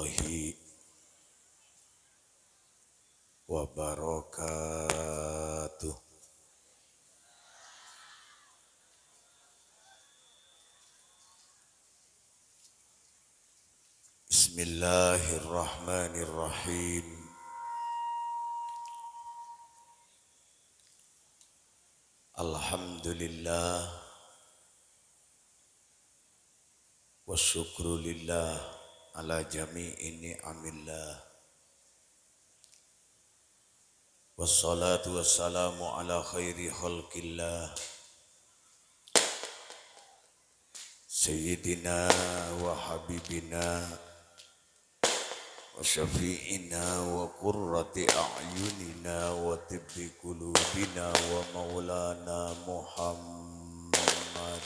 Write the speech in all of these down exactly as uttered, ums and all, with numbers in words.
Warahmatullahi wabarakatuh. Bismillahirrahmanirrahim. Alhamdulillah. Wasyukru lillah ala jami'i ni'amillah. Wassalatu wassalamu ala khairi khalqillah, sayyidina wa habibina wa syafi'ina wa qurrati a'yunina wa tibbi qulubina wa maulana Muhammad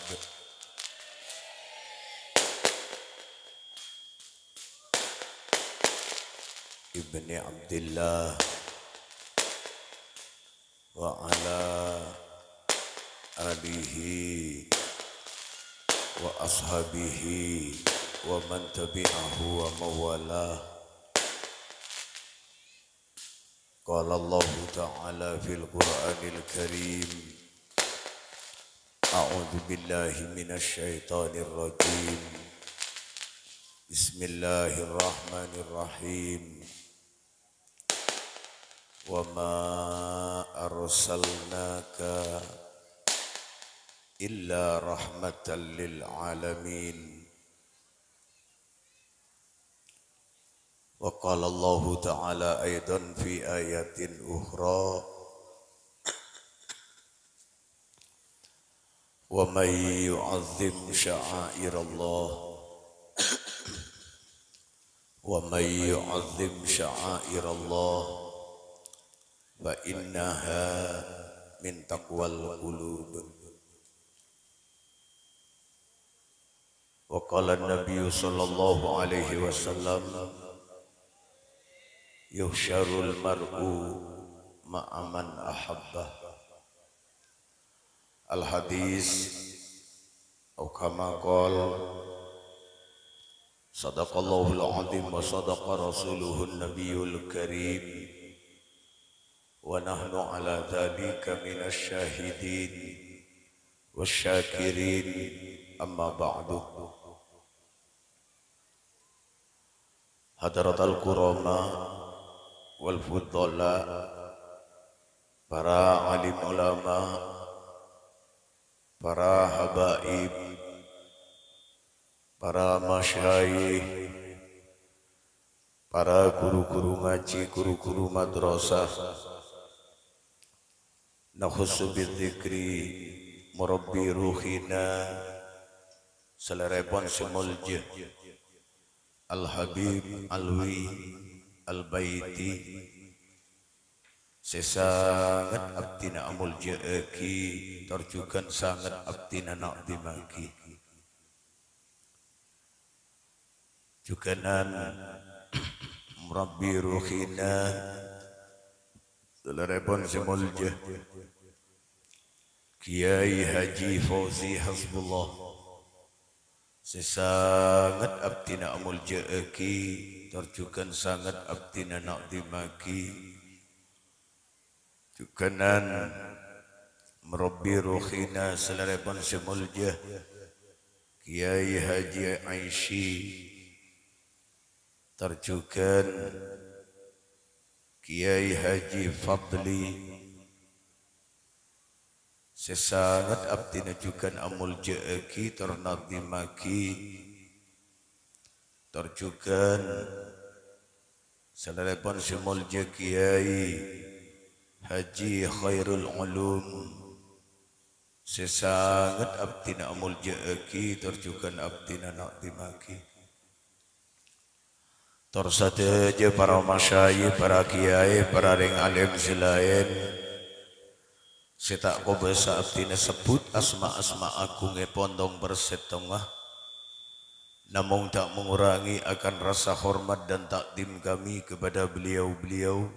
ibni Abdillah wa ala alihi wa ashabihi wa man tabi'ahu wa mawalah. Qala Allahu ta'ala fil Qur'anil Karim, a'udzu billahi minasy syaithanir rajim. Bismillahirrahmanirrahim. Wa ma arsalnaka illa rahmatan lil alamin. Wa qala Allahu ta'ala aidan fi ayatin ukhra, "Wa may yu'azzim sya'airallah, wa may yu'azzim sya'airallah, fa innaha min taqwal qulub." Wa qala Nabiyyu sallallahu alaihi wasallam, "Yuhsyarul mar'u ma'a man ahabba." Al-hadis, au kama qol, sadaqallahul azim wa sadaqa rasuluhun nabiyul karim, wa nahnu ala dzalika minasy syahidin wasy syakirin, amma ba'du. Hadratal kurama wal fudala, para alim ulama, para habaib, para masyayikh, para guru-guru ngaji, guru-guru madrasah, nakhussu bidzikri murabbi ruhina, salèrèpon sè molja, Al-Habib Alwi Al-Baiti, sè sanget abdhina amolja'aghi, tor jhughân sanget abdhina na'dhimaghi. Jhughânan murabbi ruhina, salèrèpon sè molja, Kiai Haji Fauzi Hasbullah, sè sanget abdhina amolja'aghi, tor jhughân sanget abdhina na'dhimaghi. Jhughânan murabbi ruhina, salèrèpon sè molja, Kiai Haji Aisy, tor jhughân Kiai Haji Fadli, sè sanget abdhina jhughân amolja'aghi tor na'dhimaghi, tor jhughân salèrèpon sè molja Kiai Haji Khairul Ulum, sè sanget abdhina amolja'aghi, tor jhughân abdhina na'dhimaghi. Tor sadhâjâ para masyayikh, para kiai, para rèng alim sè laèn, sè ta' kobâsa abdhina sebbhut asma-asma agungngèpon tong-persèttongnga, namong ta' mengurangi akan rasa hormat dan takdim kami kepada beliau-beliau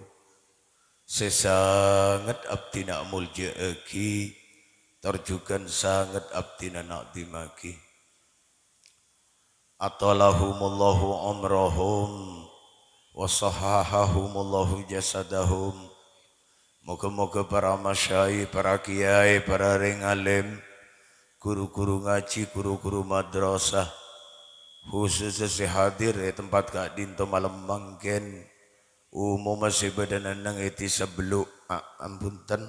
sè sanget abdhina amolja'aghi, tor jhughân sanget abdhina na'dhimaghi. Athalahumullahu umrahum wa sahhahahumullahu jasadahum. Moga-moga para masyayikh, para kiai, para rèng alim, guru-guru ngajhi, guru-guru madrasah, khusus sè hadir è tempat ka'dinto malem mangkèn, umumma sè bâdâ nenneng è dhisa Beluk, a-, ampunten.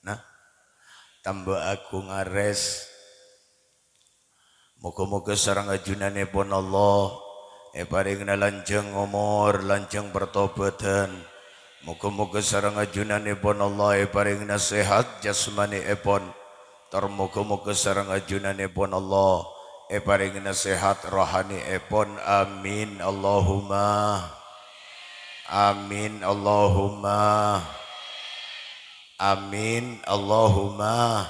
Nah, tamba agung arès. Moga-moga sareng ajunanèpon Allah èparèngana lanjhâng omor, lanjhâng partobhâdhân. Moga-moga sareng ajunanèpon Allah èparèngana sehat jasmanièpon. Tor moga-moga sareng ajunanèpon Allah èparèngana sehat rohanièpon. Amin. Allahumma. Amin. Allahumma. Amin. Allahumma.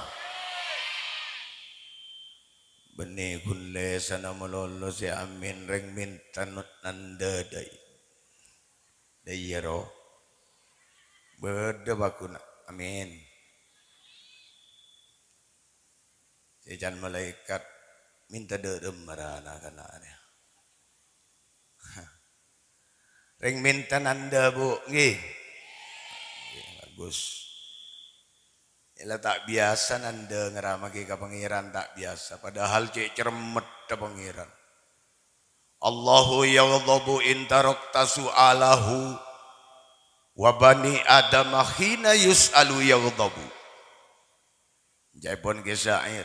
Bânnè ghun lèsanna malolo sè amin rèng mènta nandhâ dâi. Dâi iyâ, ro. Bâdâ bhâghuna. Amin. Sè can malaèkat mènta dâ' remma ra na'-kana' rèya. Rèng mènta nandhâ, Bu, ngghi? Ngghi, bagus. Ella ta' biyasa nandhâ ngramaghi ka Pangèran, ta' biyasa. Padahal cè' cermetta Pangèran. Allahu yaghdhabu in tarakta su'alahu, wa bani Adama khina yus'alu yaghdhabu. Ca'èpon Ki Syair,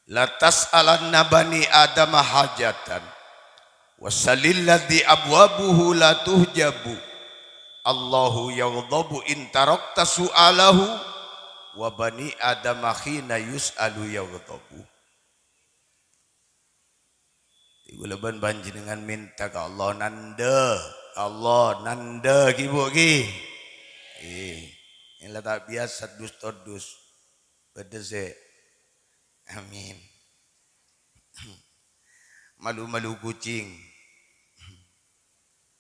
"La tas'alanna bani Adama hajatan, wa salil ladzi abwabuhu la tuhjabu. Allahu yaghdhabu in tarakta su'alahu, wa bani Adama khina yus'alu yaghdhabu." Kaulâ bân panjhennengngan mènta ka Allah nandhâ, ka Allah nandhâ, ghi, Bu, ghi. Eh, ella ta' biyasa dus-todus. Bâdâ sè. Amin. Malu-malu kucing.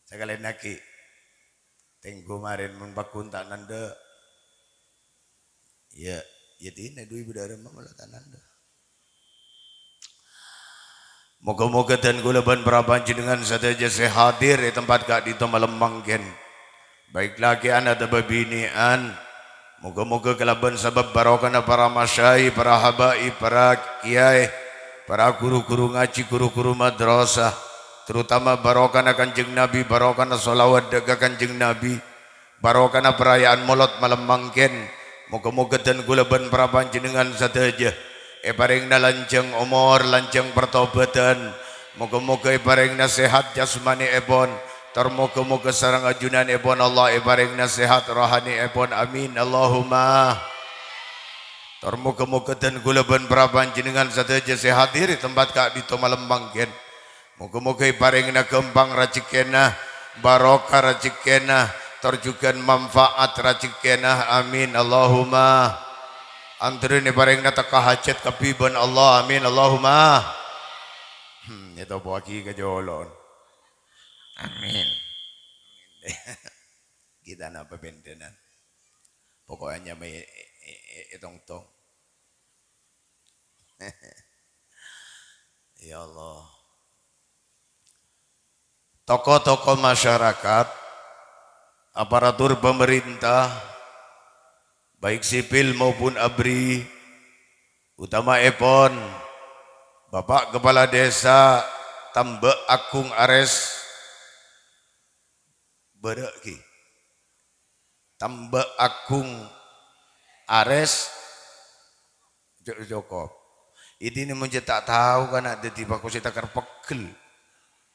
Sakalèyan aghi', tèngghu marèn mon pagghun ta' nandhâ. Iyâ, iyâ dinah dhu-ibu dâ' remma mala ta' nandhâ. Moga-moga dân kaulâ bân para panjhennengngan sadhâjâ sè hadir è tempat ka'dinto malem mangkèn. Baik lakè'an otabâ binè'an, moga-moga kalabân sabâb barokana para masyayikh, para habaib, para kiyaè, para guru-guru ngajhi, guru-guru madrasah, terutama barokana Kanjeng Nabi, barokana sholawat dâ' ka Kanjeng Nabi, barokana paraya'an Molod malem mangkèn, moga-moga dân kaulâ bân para panjhennengngan sadhâjâ èparèngana lanjhâng omor, lanjhâng partobhâdhân, moga-moga èparèngana sehat jasmanièpon, tor moga-moga sareng ajunanèpon Allah èparèngana sehat rohanièpon. Amin, Allahumma. Tor moga-moga dân kaulâ bân para panjhennengngan sadhâjâ sè hadir è tempat ka'dinto malem mangkèn. Moga-moga èparèngana ghâmpang rajhekkèna, barokah rajhekkèna, tor jhughân manfaat rajhekkèna. Amin, Allahumma. Antarèn èparèngana tekka hajhât kabbhi bân Allah. Amin, Allahumma. Hmm, ètopowaghi ka jolon. Amin. Kita napa bendena? Pokoknya nyamai e-, e-, e-, etong-tong. Ya Allah. Tokoh-tokoh masyarakat, aparatur pemerintah, baik sipil maupun abri, utamaèpon Bapak Kepala Desa Tambak Agung Ares, Bârâ' ghi. Tambak Agung Ares, co-, cokop. Idine mon ce' ta' tao kana' daddi pakosi takar pegghel.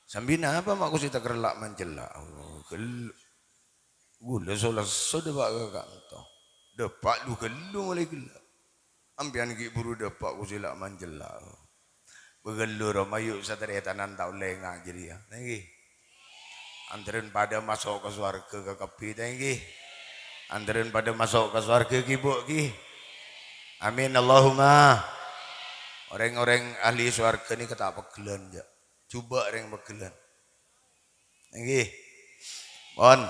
Sambi napa ma' kosi takar la' mancella'? Oh, ghellu. Ghulâ so-lesso dâpa' ka kanto. Dâpa' lu-ghellu molaè ghellâ'. Ampèyan ghi' buru dâpa' kosi la' mancella'. Bâghellu roma yu' sataretanan ta' ollè nga' jârèya. Ngghi. Antarèn padâ maso' ka sowarghâ kakabbhi, ta' ngghi. Antarèn padâ maso' ka sowarghâ ghi, Bu', ghi. Amin, Allahumma. Orèng-orèng ahli sowarghâ nèka ta' pegghellân, jâ'. Jhubâ' rèng pegghellân. Ngghi. Pon.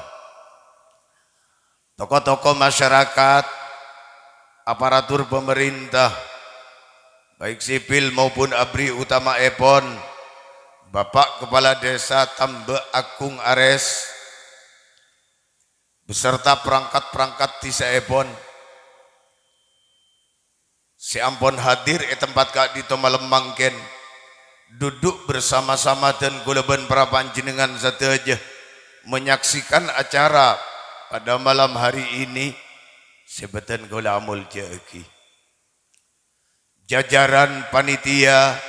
Tokoh-tokoh masyarakat, aparatur pemerintah, baik sipil maupun abri, utamaèpon Bapak Kepala Desa Tambak Agung Ares beserta perangkat-perangkat dhisaèpon sè ampon hadir è tempat ka'dinto malem mangkèn, duduk bersama-sama dân kaulâ bân para panjhennengngan sadhâjâ menyaksikan acara pada malam hari ini, sè bâdhân kaulâ amoljâ'aghi. Jajaran panitia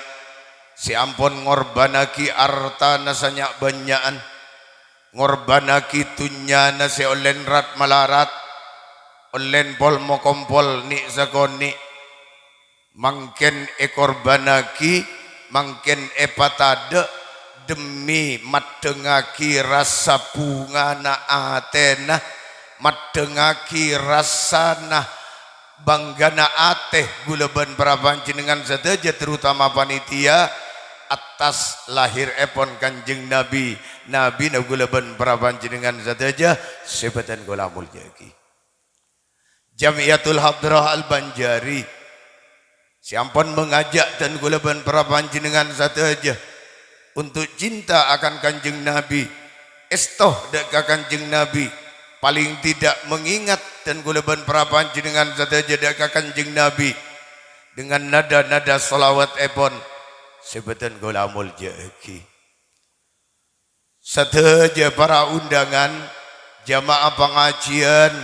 sè ampon ngorbhânnaghi artana sanya'-bânnya'an, ngorbhânnaghi dhunnyana sè ollèn rat-malarat, ollèn pol-mokompol nè'-sakonè', mangkèn èkorbhânnaghi, mangkèn èpatadâ' dhemmi maddhengngaghi rassa bhungana atèna, maddhengngaghi rassana bânggâna atè kaulâ bân para panjhennengngan sadhâjâ, terutama panitia, attas lahirèpon Kanjeng Nabi, Nabina kaulâ bân para panjhennengngan sadhâjâ sè bâdhân kaulâ moljâ'aghi. Jamiyatul Hadrah Al-Banjari sè ampon mangajâk dân kaulâ bân para panjhennengngan sadhâjâ untuk cinta akan Kanjeng Nabi, èsto dâ' ka Kanjeng Nabi, paling tidak mengingat dân kaulâ bân para panjhennengngan sadhâjâ dâ' ka Kanjeng Nabi dengan nada-nada shalawatèpon sè bâdhân kaulâ moljâ'aghi. Sadhâjâ para undangan, jamaah pangajiyân,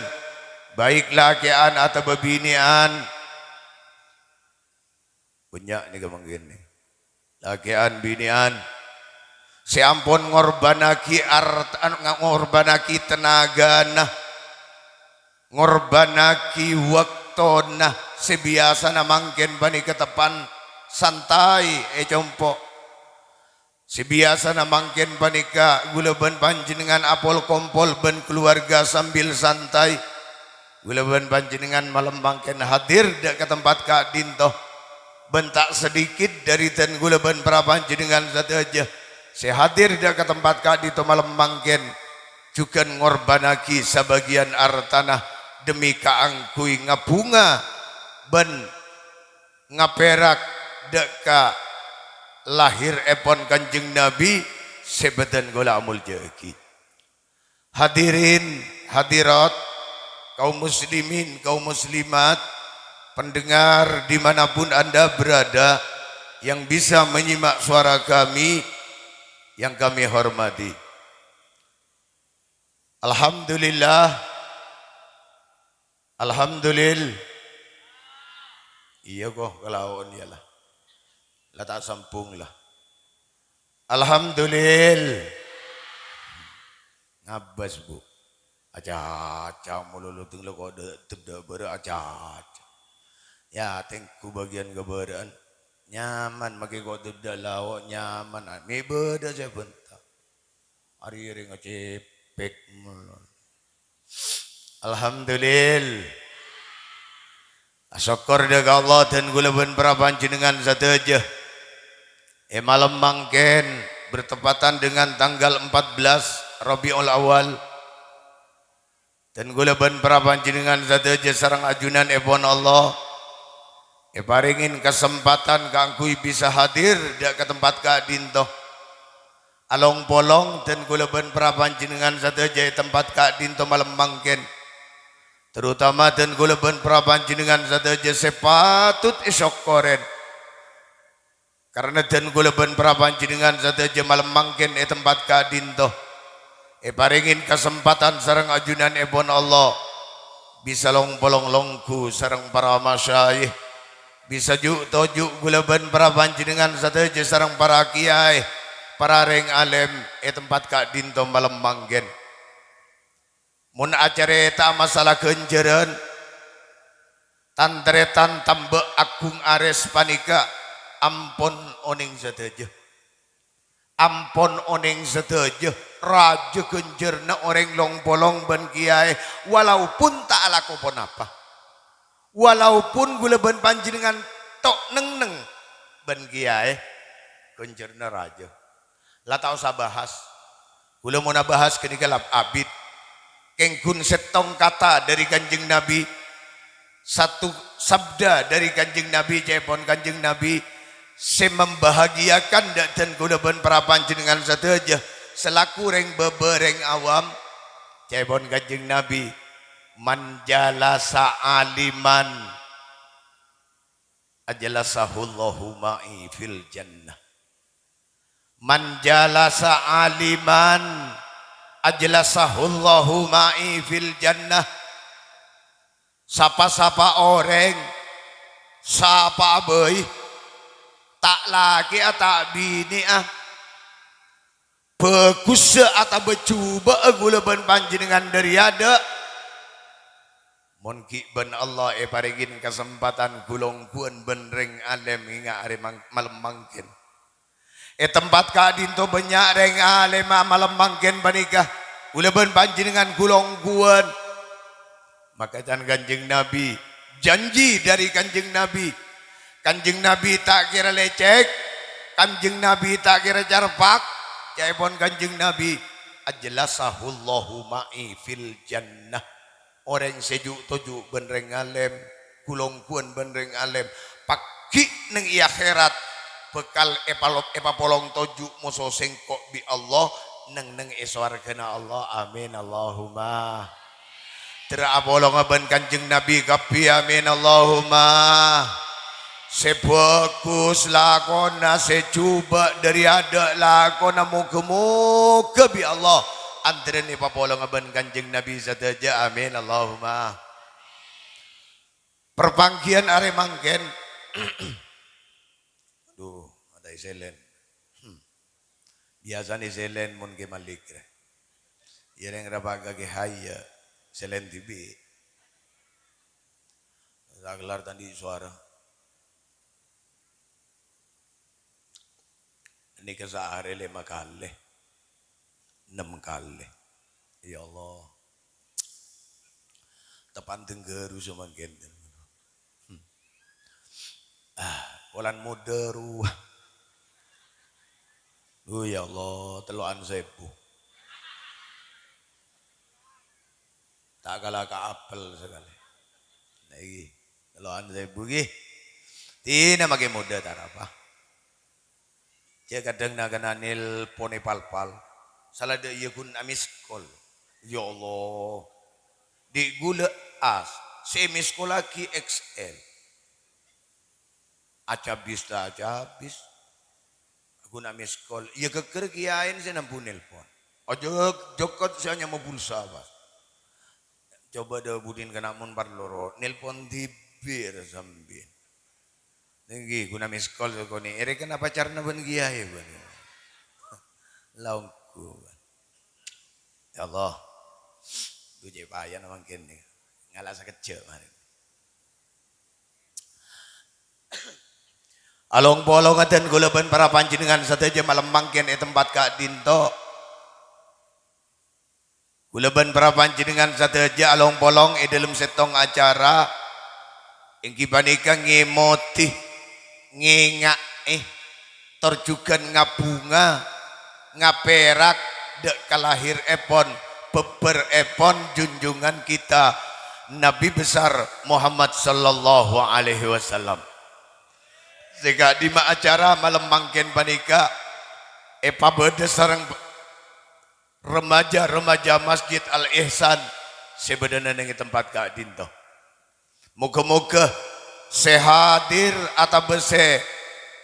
baik lakè'an atabâ binè'an, bânnya' nèka mangkèn nè. Lakè'an binè'an sè ampon ngorbhânnaghi art-, an-, ngorbhânnaghi tanagana, ngorbhânnaghi bâktona sè biyasana mangkèn panèka teppan santai è compo'. Sè biyasana mangkèn panèka kaulâ bân panjhennengngan apol-kompol bân kaluwarga sambil santai. Kaulâ bân panjhennengngan malem mangkèn hadir dâ' ka tempat ka'dinto. Bân ta' sadikit dâri dân kaulâ bân para panjhennengngan sadhâjâ sè hadir dâ' ka tempat ka'dinto malem mangkèn jhughân ngorbhânnaghi sabâgiyân artana dhemmi kaangghuy ngabhunga bân ngapèrak dâ' ka lahirèpon Kanjeng Nabi sè bâdhân kaulâ amoljâ'aghi. Hadirin hadirat, kaum muslimin, kaum muslimat, pendengar di mana pun Anda berada yang bisa menyimak suara kami yang kami hormati. Alhamdulillah. Alhamdulil-, iyâ, ko, kalaon, iyâ, la. La ta' sambung, la. Alhamdulil-, ngabâs, Bu. Aca-aca mololo teng la ko' dâ', dâ' bârâ' aca-aca. Ya, tèngghu bâgiyân kabârâ'ân. Nyaman makè ko' dâ' lao', nyaman. Mè' bâdâ sè bânta. Arè-arè ngacèpèk melon. Alhamdulil-, asokkor dâ' ka Allah dân kaulâ bân para panjhennengngan sadhâjâ. È malem mangkèn, bertepatan dengan tanggal empat belas Rabiul Awal, dân kaulâ bân para panjhennengngan sadhâjâ sareng ajunanèpon Allah èparèngè kasempatan kaangghuy bisa hadir dâ' ka tempat ka'dinto. Along-polong dân kaulâ bân para panjhennengngan sadhâjâ è tempat ka'dinto malem mangkèn. Terutama dân kaulâ bân para panjhennengngan sadhâjâ sè patut èsokkorè. Karana dân kaulâ bân para panjhennengngan sadhâjâ malem mangkèn è tempat ka'dinto èparèngè kasempatan sareng ajunanèpon Allah bisa long-polong longghu sareng para masyayikh, bisa ju'-toju' kaulâ bân para panjhennengngan sadhâjâ sareng para kiyaè, para rèng alèm è tempat ka'dinto malem mangkèn. Mon acarèta masalah ghânjhârân, tan-tarètan Tambâ' Agung Arès panèka ampon onèng sadhâjâ. Ampon onèng sadhâjâ, rajâ ghânjhârânna orèng long-polong bân kiyaè, walaupun ta' alako ponapa. Walaupun kaulâ bân panjhennengngan to' neng-enneng bân kiyaè, ghânjhârânna rajâ. La ta' osa bahas. Kaulâ mon abahas ghânèka la abit. Kèng ghun sèttong kata dâri Kanjeng Nabi, Satu sabda dhâri Kanjeng Nabi, ca'èpon Kanjeng Nabi, sè membahagiakan dâ-, dân kaulâ bân para panjhennengngan sadhâjâ selaku rèng bâbâ, rèng awam, ca'èpon Kanjeng Nabi, "Man jalasa aliman, ajlasahullahu ma'i fil jannah." "Man jalasa aliman, ajlasahullahu ma'i fil jannah." Sapa-sapa orèng, sapa'a bhâi, ta' lakè'a, ta' binè'a, bhâghussâ otabâ jhubâ'â kaulâ bân panjhennengngan dhâri adâ', mon ghi' bân Allah èparèngè kasempadhân gu-longghuwân bân rèng alèm, ènga' arè mang-, malem mangkèn. È tempat ka'dinto bânnya' rèng alèm malem mangkèn panèka. Kaulâ bân panjhennengngan gu-longghuwân. Maka can Kanjeng Nabi, janji dhâri Kanjeng Nabi. Kanjeng Nabi ta' kèra lècèk, Kanjeng Nabi ta' kèra carpak. Ca'èpon Kanjeng Nabi, "Ajlasahullahu ma'i fil jannah." Orèng sè ju'-toju' bân rèng alèm, gu-longghuwân bân rèng alèm, pagghi' neng è akhèrat bhâkal èpalo-, èpapolong toju' moso sèngko' bi' Allah, neng-enneng è sowarghâna Allah. Amin, Allahumma. Dârâ apolonga bân Kanjeng Nabi kabbhi, amin, Allahumma. Sè bhâghus lakona, sè jhubâ' dhâri adâ' lakona, moghâ-moghâ bi' Allah antarèn èpapolonga bân Kanjeng Nabi sadhâjâ. Amin, Allahumma. Parpangghiyân arè mangkèn. Aduh, mata iselen. Hmm. Biyasana iselen mon Kè Malik, rè. Iyâ rèng rapaga Kè Hayya, iselen dhibi'. Ta' kellar ta' andi' sowara. Nèka saarè lèma kalè, ennem kalè. Ya Allah. Teppan denggaru samangkèn. Hmm. Ah, polana modâ rowa. Oh, ya Allah, tello'an sèbu. Ta' kala ka apel sakalè. Nah, iki. Tello'an sèbu, ghi. Dina makè modâ ta' arapa. Jhâ' kadhâng na'-kana' nelponè pal-pal. Sala dâ' iyâ ghun amiskol. Ya Allah. Dhi' ghulâ as. Sè miskollaghi X L. Acabis ta' acabis. Ghun amiskol. Iyâ ghâgghâr kèyaèna sè nambu nelpon. Ojhâ jhâkot sè anyama pulsa, pas. Coba dhâbuna kana' mon parlo, ro. Nelpon dhibi' ra sampèyan. Nèngghi, ghun amiskol sakonè'. Èrèken apa carana bân kèyaè, bân? Laongghu, bân. Ya Allah. Duh, cè' payana mangkèn nè. Ngala' sakejjhâ' marè. Along-polong adân kaulâ bân para panjhennengngan sadhâjâ malem mangkèn è tempat ka'dinto. Kaulâ bân para panjhennengngan sadhâjâ along-polong è dhâlem sèttong acara, èngghi panèka ngèmodhi, ngènga'è, tor jhughân ngabhunga, ngapèrak dâ' kalahèrèpon, bhâbhârèpon junjungan kita, Nabi Besar Muhammad sallallahu alaihi wasallam. Sè ka'dimma acara malem mangkèn panèka èpabâdâ sareng remaja-remaja Masjid Al-Ihsan sè bâdâna neng è tempat ka'dinto. Moghâ-moghâ sè hadir otabâ sè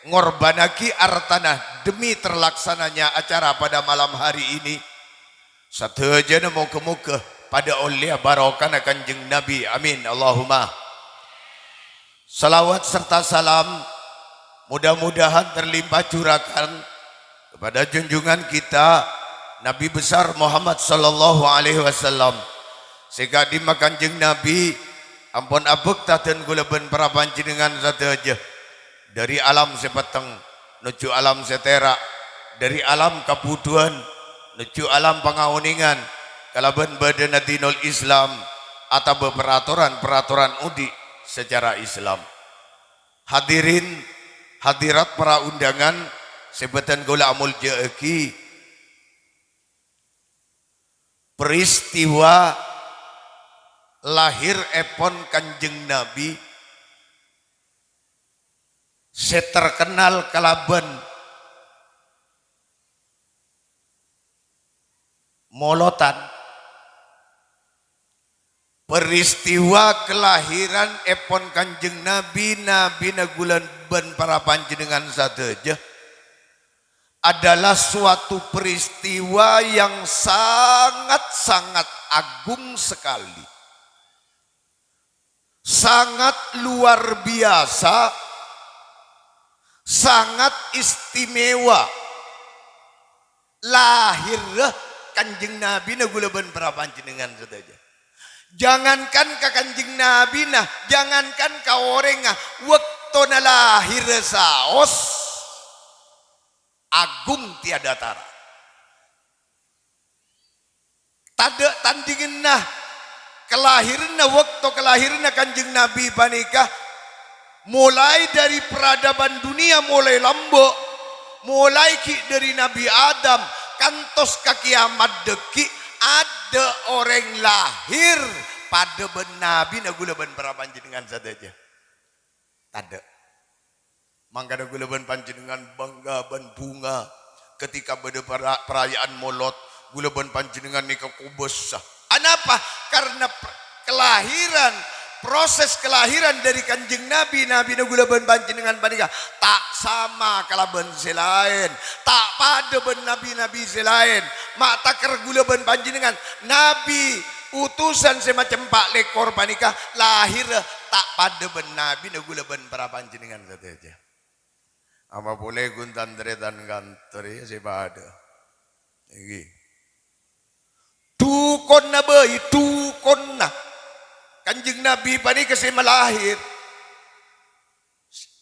ngorbhânnaghi artana demi terlaksananya acara pada malam hari ini, sadhâjâna moghâ-moghâ padâ ollèya barokana Kanjeng Nabi. Amin, Allahumma. Salawat serta salam mudah-mudahan terlimpah curahkan kepada junjungan kita Nabi Besar Muhammad sallallahu alaihi wasallam. Sè ka'dimma Kanjeng Nabi ampon abhâkta dhân kaulâ bân para panjhennengngan sadhâjâ, dhâri alam sè petteng nojjhu alam sè tèra', dhâri alam kabhudhuwân nojjhu alam pangaonèngan kalabân bâdâna dinul Islam otabâ peraturan-peraturan odi' secara Islam. Hadirin, hadirat para undangan sè bhâdhân kaulâ amoljâ'aghi, peristiwa Lahirèpon Kanjeng Nabi sè terkenal kalabân molotan. Peristiwa kelahiranèpon Kanjeng Nabi, Nabina kaulâ bân para panjhennengngan sadhâjâ, adalah suatu peristiwa yang sangat-sangat agung sekali. Sangat luar biasa, sangat istimewa. Lahèrra Kanjeng Nabina kaulâ bân para panjhennengngan sadhâjâ. Jangankan ka Kanjeng Nabina, jangankan ka orèngnga, bâktona lahèrra saos, agung tiada tara. Tadâ' tandhinganna kalahiranna, bâkto kalahiranna Kanjeng Nabi panèka, molaè dâri peradaban dunia molaè lambâ', molaè ghi' dâri Nabi Adam, kantos ka kiamat dhâggi', adâ' orèng lahèr padâ bân Nabina kaulâ bân para panjhennengngan sadhâjâ. Tadâ'. Mangkana kaulâ bân panjhennengngan bangga bân bhunga ketika bâdâ para-, perayaan Molod, kaulâ bân panjhennengngan nèka kobâsa. Anapa? Karena per-, kelahiran, proses kelahiran dâri Kanjeng Nabi, Nabina kaulâ bân panjhennengngan panèka ta' sama kalabân sè laèn, ta' padâ bân nabi-nabi sè laèn. Ma' takèr kaulâ bân panjhennengngan, Nabi utusan sè macem pa' lèkor panèka lahèrra ta' padâ bân Nabina kaulâ bân para panjhennengngan sadhâjâ. Apa polè ghun tan-tarètan kantor, iyâ, sè padâ. Èngghi. Dhukonna bhâi, dhukonna. Kanjeng Nabi panèka sè malahèr.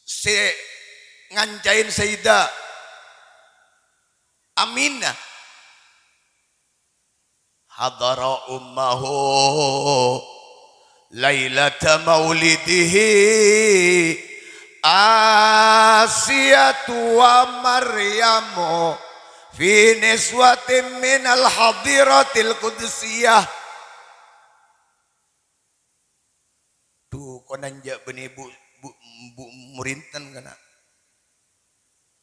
Sè ngancaèn Sayyidah Aminah. Hadara ummahu lailata maulidihi Asiyatu wa Maryamu fi niswatin minal hadiratil qudsiyah. Dhukonna enjâ' bânnè bu-, bu-, bu-, murinten kana'.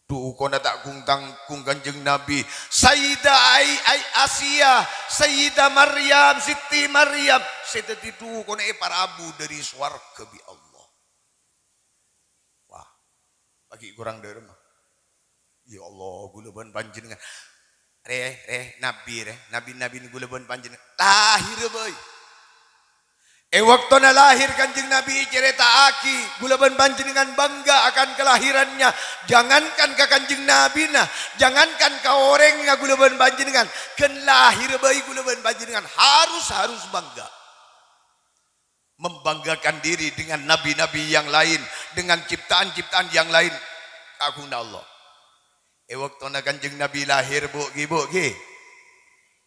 Dhukonna ta' gung-tanggung Kanjeng Nabi. Sayyidah Ai-, Ai-, Asiya, Sayyidah Maryam, Siti Maryam, sè dhâddhi dhukonna èparabu dâri sowarghâ bi' Allah. Wah, lagi kurang dâremma. Ya Allah, kaulâ bân panjhennengngan. Rè, rè, nabi, rè, nabi-nabi kaulâ bân panjhennengngan. Lahèrra bhâi. È bâktona lahèr Kanjeng Nabi ècarèta'aghi, kaulâ bân panjhennengngan bangga akan kelahirannya. Jangankan ka Kanjeng Nabina, jangankan ka orèngnga kaulâ bân panjhennengngan, ghân lahèrra bhâi kaulâ bân panjhennengngan harus, harus bangga. Membanggakan diri dengan nabi-nabi yang lain, dengan ciptaan-ciptaan yang lain. Kaagunganna Allah. È bâktona Kanjeng Nabi lahèr, Bu', ghi, Bu', ghi.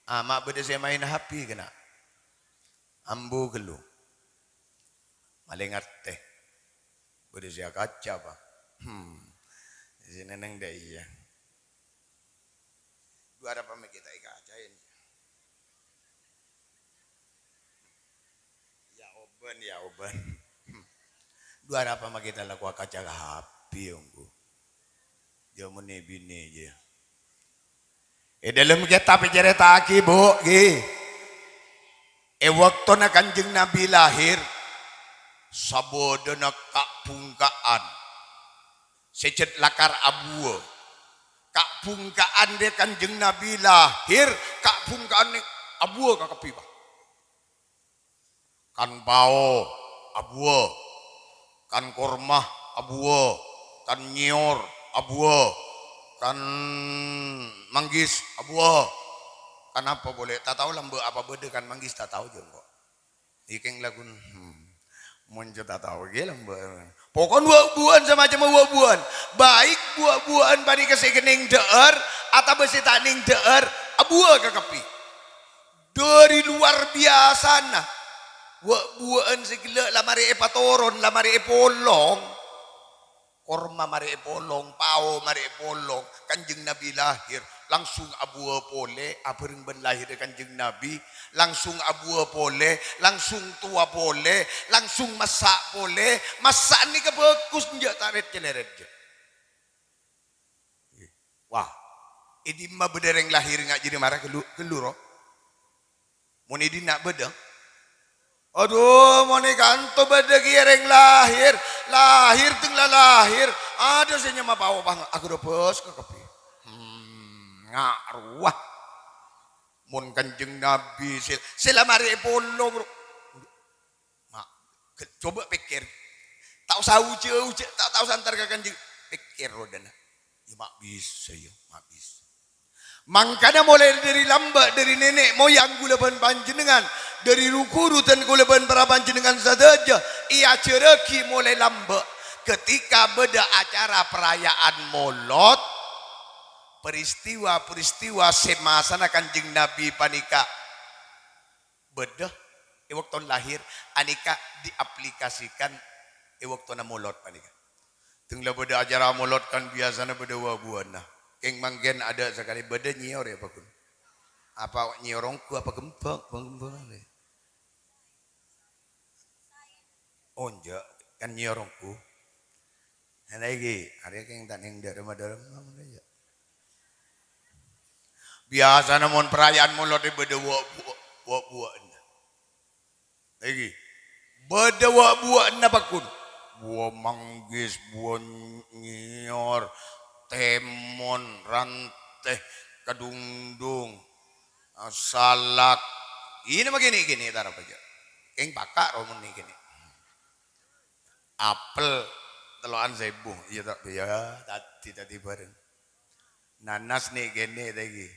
Ah, ma' bâdâ sè maèn H P kana'. Ambu ghâllu. Malè ngartè. Bâdâ sè akaca, apa? Hmm. Sè nèng dâ' iyâ. Dhu arapa ma' ghi' ta' èkacaè? Ya obân, ya obân. Dhu arapa ma' ghi' ta' lako akaca ka H P ongghu. Jâ' mon è binè jâ. È dâlem kètab ècarèta'aghi, Bu', ghi. È bâktona Kanjeng Nabi lahèr, sabâdâna ka'-bhungka'an sè cè' lakar abuwâ. Ka'-bhungka'an rè Kanjeng Nabi lahèr, ka'-bhungka'an nè abuwâ kakabbhi, Pak. Kan pao abuwâ, kan korma abuwâ, kan nyèyor abuwâ, kan manggis abuwâ. Kan apa polè? Ta' tao lambâ' apa bâdâ kan manggis, ta' tao jâ' engko'. Iki lagun, hmm, mon jâ' ta' tao ghi lambâ'. Pokon wâ'-buwâ'ân samacemma wâ'-buwâ'ân. Baik wâ'-buwâ'ân panèka sè nèng dâ'âr, atabâ sè ta' nèng dâ'âr, abuwâ kakabbhi. Dâri luar biyasana. Wâ'-buwâ'ân sè ghellâ' la marè èpatoron, la marè èpolong. Korma marè èpolong, pao marè èpolong, Kanjeng Nabi lahèr, Langsung abuwâ polè, abhâreng bân lahèrra Kanjeng Nabi. Langsung abuwâ polè, langsung towa polè, langsung massa' polè. Massa' nèka bhâghus, enjâ' ta' rèt-cèlèrèt, jâ'. Wah, è dimma bâdâ rèng lahèr nga' jârèya mara ghâllu, ghâllu, ro? Mon è dinna' bâdâ. Adhu, mon è kanto bâdâ kèya rèng lahèr, lahèr teng la lahèr, adâ' sè nyama paopa, aghârâbâs ka kabbhi. Hmm, nga' rowa. Mon Kanjeng Nabi sè, sè la marè èpolong, ro-, ma-, ke-, coba pèkkèr. Ta' osa ujâ-ujâ, ta', ta' osa entar ka Kanjeng. Pèkkèr rodâna. Ya, ma' bisa, ya, ma' bisa. Mangkana molaè dâri lambâ', dâri nènè' moyang kaulâ bân panjhennengngan, dâri ru-ghuru dân kaulâ bân para panjhennengngan sadhâjâ, èajhârraghi molaè lambâ'. Ketika bâdâ acara perayaan Molod, peristiwa-peristiwa sè masana Kanjeng Nabi panèka bâdâ è bâkto lahèr, anèka diaplikasikan è bâktona Molod panèka. Teng la bâdâ acara Molod kan biyasana bâdâ wa'-buwâ'ânna. Kèng mangkèn adâ' sakalè bâdâ nyèyor ya, Pak Gun. Apa nyèyor ongghu apa kembhâng? Kembhâng arè. Oh, enjâ', kan nyèyor ongghu. Ana iki, arè kèng ta' neng dâremma-dâremma, mon enjâ'. Biyasana mon perayaan Molod è bâdâ wa'-, wa'-, wa'-buwâ'ânna. Iki. Bâdâ wa'-buwâ'ânna, Pak Gun. Buwâ manggis, buwâ nyèyor, tèmon, rantè, kadhungdhung, salak. Ini mah kènè'-kènè' tarapa jâ'. Kèng paka' ro mon nè kènè'. Apel tello'an sèbu. Iyâ ta'? Iyâ, tadi, tadi bhâreng. Nanas nè kènè' ta' ghi.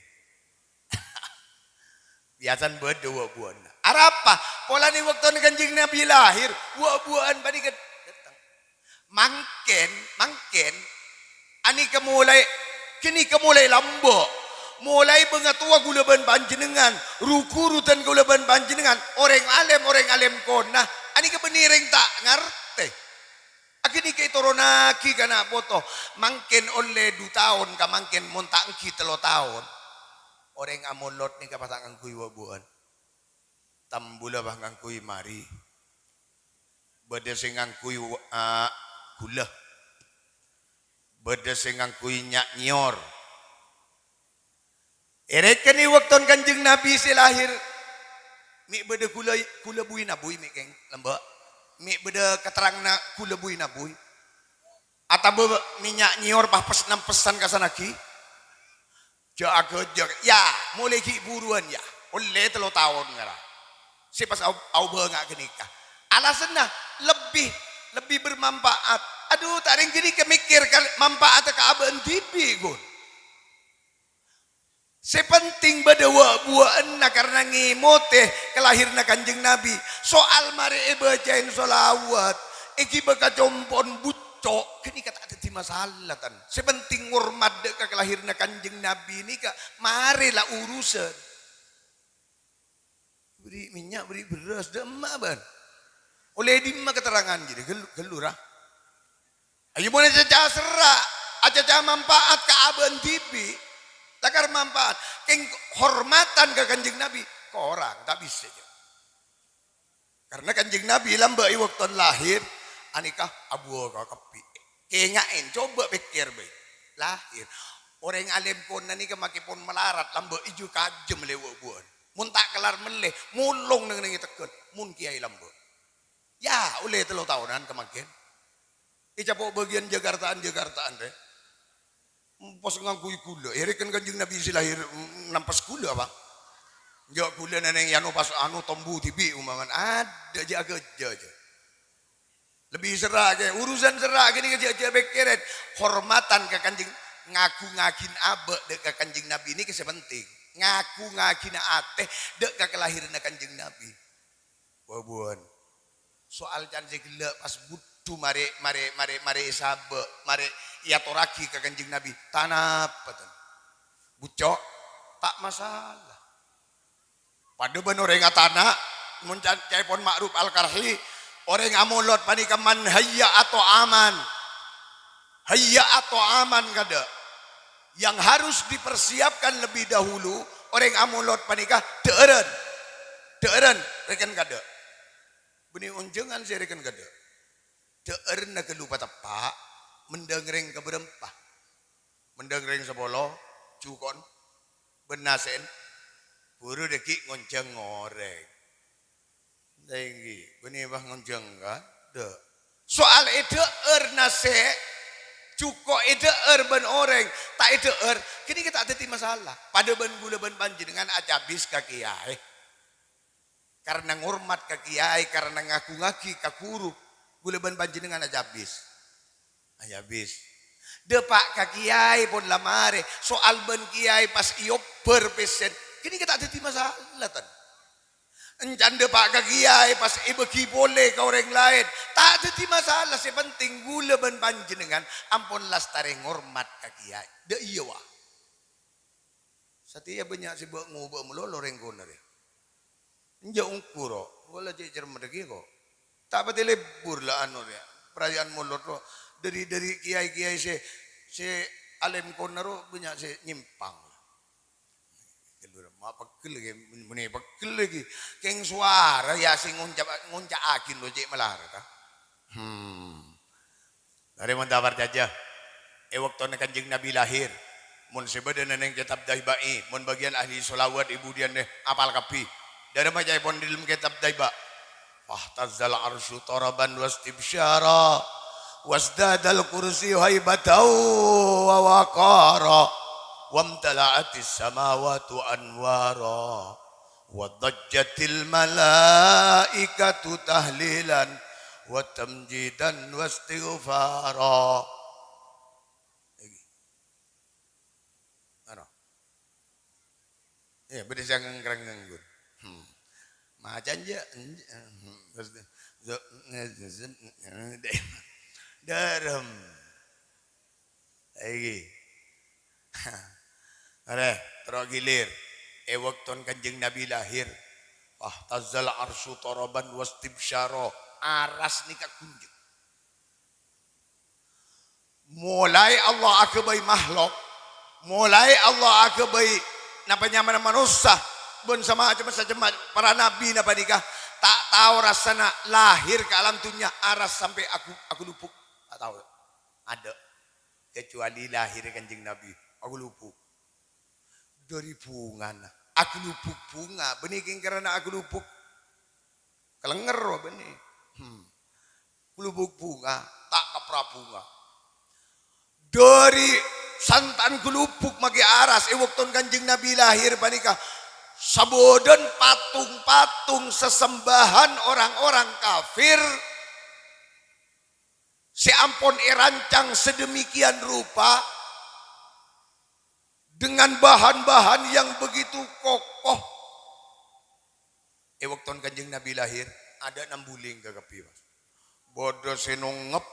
Biyasana bâdâ wa'-buwâ'ânna. Arapa? Polana è bâktona Kanjeng Nabi lahèr, wa'-buwâ'ân panèka dâteng. Mangkèn, mangkèn, anèka molaè, ghânèka molaè lambâ'. Molaè bângatowa kaulâ bân panjhennengngan, ru-ghuru dân kaulâ bân panjhennengngan, orèng alèm, orèng alèm kona, anèka bânnè rèng ta' ngartè. Aghânèka ètoronnaghi ka na' poto, mangkèn ollè du taon ka mangkèn mon ta' èngghi tello taon. Orèng amolot nèka pas ta' ngangghuy wa'-buwâ'ân. Tambula pas ngangghuy marè. Bâdâ sè ngangghuy, a, ghulâ. Bâdâ sè ngangghuy nya'-nyèyor. Èrèken è bâktona Kanjeng Nabi sè lahèr, mè' bâdâ ghulâ, ghulâ buwi nabuy mè' kèng, lambâ'. Mè' bâdâ katerranganna ghulâ buwi nabuy. Atabâ mè' nya'-nyèyor pas pes-, nampessan ka sanaghi. Jâ' aghâjâ, ya, molaè ghi' buruwân, ya. Ollè tello taon ngara. Sè pas au-, aobângnga ghânèka. Alasanna lebbi, lebbi bermanfaat. Adhu, ta' rèng ghânèka mèkkèr ka manfaatta ka abâ'na dhibi', Gun. Sè penting bâdâ wa'-buwâ'ânna karna ngèmotè kalahèranna Kanjeng Nabi. Soal marè èbâcaè shalawat, èghibâ ka compo'na bucco', ghânèka ta' dhâddhi masalah, tan. Sè penting ngormat dâ' ka kalahèranna Kanjeng Nabi nèka marè la urusan. Bâri' mènnya', bâri' bherrâs, dâ' emma' bân. Ollè dimma katerrangan jârèya, ghâllu, ghâllu, ra. Ayo, mon acaca serra', acaca manfaat ka abâ'na dhibi', lakar manfaat. Kèng hormatan ka Kanjeng Nabi, korang, ta' bisa, jâ. Karna Kanjeng Nabi lambâ' è bâktona lahèr, anèka abuwâ ka kabbhi. Kènga'è, coba pèkkèr bhâi. Lahèr. Orèng alèm kona nèka makè pon malarat, lambâ' ijâ kajâm lè wa'-buwâ'ân. Mon ta' kellar mellè, molong neng-neng è tegghâl. Mon kèyaè lambâ'. Ya, ollè tello taonan ka mangkèn. Ècapo' bâgiyân Jakartaan-Jakartaan, rè. Pas ngangghuy ghulâ. Èrèken Kanjeng Nabi sè lahèr, mm, nampes ghulâ, apa? Jâ' ghulâ neng-neng è anu pas anu tombu dhibi' ummangan. Adâ' jâ' aghâjâ, jâ. Lebbi serra' kè, urusan serra' kènè jâ', jâ' pèkkèrè. Hormatan ka Kanjeng, ngaghungngaghi abâ' dâ' ka Kanjeng Nabi nèka sè penting. Ngaghungngaghi atè dâ' ka kalahèranna Kanjeng Nabi. Wa'-buwâ'ân. Soal can sè ghellâ' pas budhu marè, marè, marè, marè èsabâ', marè èatorraghi ka Kanjeng Nabi. Tanapa, tan? Bucco', ta' masalah. Padâ bân orèng atana', mon ca-, caèpon Ma'ruf Al-Karhi, orèng amolot panèka man hayya'a tha'aman. Hayya'a tha'aman kadâ'. Yang harus dipersiapkan lebih dahulu, orèng amolot panèka dhâ'ârân. Dhâ'ârân, rèken kaadâ'. Bânnè onjhângan sè rèken kaadâ'. Dhâ'ârânna ghâllu pateppa', mendhâng rèng kabârâmpa. Mendhâng rèng sapolo, jhuko'en, bân nasè'en, buru dhâggi' ngonjhâng orèng. Èngghi, bânnè bâ ngonjhâng, kan? Dâ'. Soal èdhâ'âr nasè', jhuko' èdhâ'âr bân orèng, ta' èdhâ'âr, ghânèka ta' dhâddhi masalah. Padâ bân ghulâ bân panjhennengngan acabis ka kèyaè. Karena ngormat ka kèyaè, karena ngagungngaghi ka ghuru, ghulâ bân panjhennengngan acabis. Acabis. Dâpa' ka kèyaè pon la marè, soal bân kèyaè pas èobbhâr pèssèna, ghânèka ta' dhâddhi masalah, tan. Èncan dâpa' ka kèyaè pas èbâghi polè ka orèng laèn, ta' dhâddhi masalah. Sè penting ghulâ bân panjhennengngan ampon lastarè ngormat ka kèyaè. Dâ' iyâ, wa. Satèya bânnya' sè bâ'-ngobâ'â malolo rèng konè rè. Enjâ' ongghu, ro. Wala cè' cermet ghi, ko'. Ta' patè lebbur la anu rè, paraya'an molod, ro. Dâri, dâri kèyaè-kèyaè sè, sè alèm konè, ro, bânnya' sè nyèmpang. Ghâllu, ro, ma' peggel ghi, mènè peggel ghi. Kèng sowara ya sè ngonca', ngonca'aghi lo cè' malarat, ah. Hmm. Arè mon ta' parcajâ, è bâktona Kanjeng Nabi lahir, mon sè bâdâ neng kètab Daiba'i, mon bâgiyân ahli sholawat è budiyân nè apal kabbhi. Dârâmma ca'èpon è dâlem kètab Daiba', "Fahtazzal arsyu taraban wastibsyara, wasdadal kursyu haibatan wa waqara, wamtala'atis samawatu anwara." "Wa dhajjatil malaikatu tahlilan wa tamjidan wa istighfara." Iki. Ano. Ya, bâdâ sè ngèng-rèngèng, Gun. Hmm. Macan jâ', enj-, hmm. Terus, zo-, dârem. Iki. Arè, terro gilir. È bâktona Kanjeng Nabi lahir, "Fahtazzal arsyu taraban wastibsyara." Aras nèka ghunjheng. Molaè Allah aghâbây mahlok, molaè Allah aghâbây napa nyamana manossa, bân samacem-macem para nabina panèka, ta' tao rassana lahir ka alam dhunnya aras sampè' agu-, aghulubuk. Ta' tao. Adâ'. Kecuali lahir Kanjeng Nabi, aghulubuk. Dâri bhungana. Aghulubuk bhunga. Bânnè kèng karana aghulubuk. Kalènger, bânnè. Hmm. Aghulubuk bhunga, ta' kapra bhunga. Dâri santa'an aghulubuk makè aras è bâktona Kanjeng Nabi lahir panèka, sabâdhân patung-patung sesembahan orang-orang kafir sè ampon èrancang sedemikian rupa dengan bahan-bahan yang begitu kokoh. È bâktona Kanjeng Nabi lahir, adâ' nambuling kakabbhi, Mas. Bâdâ sè nongngep,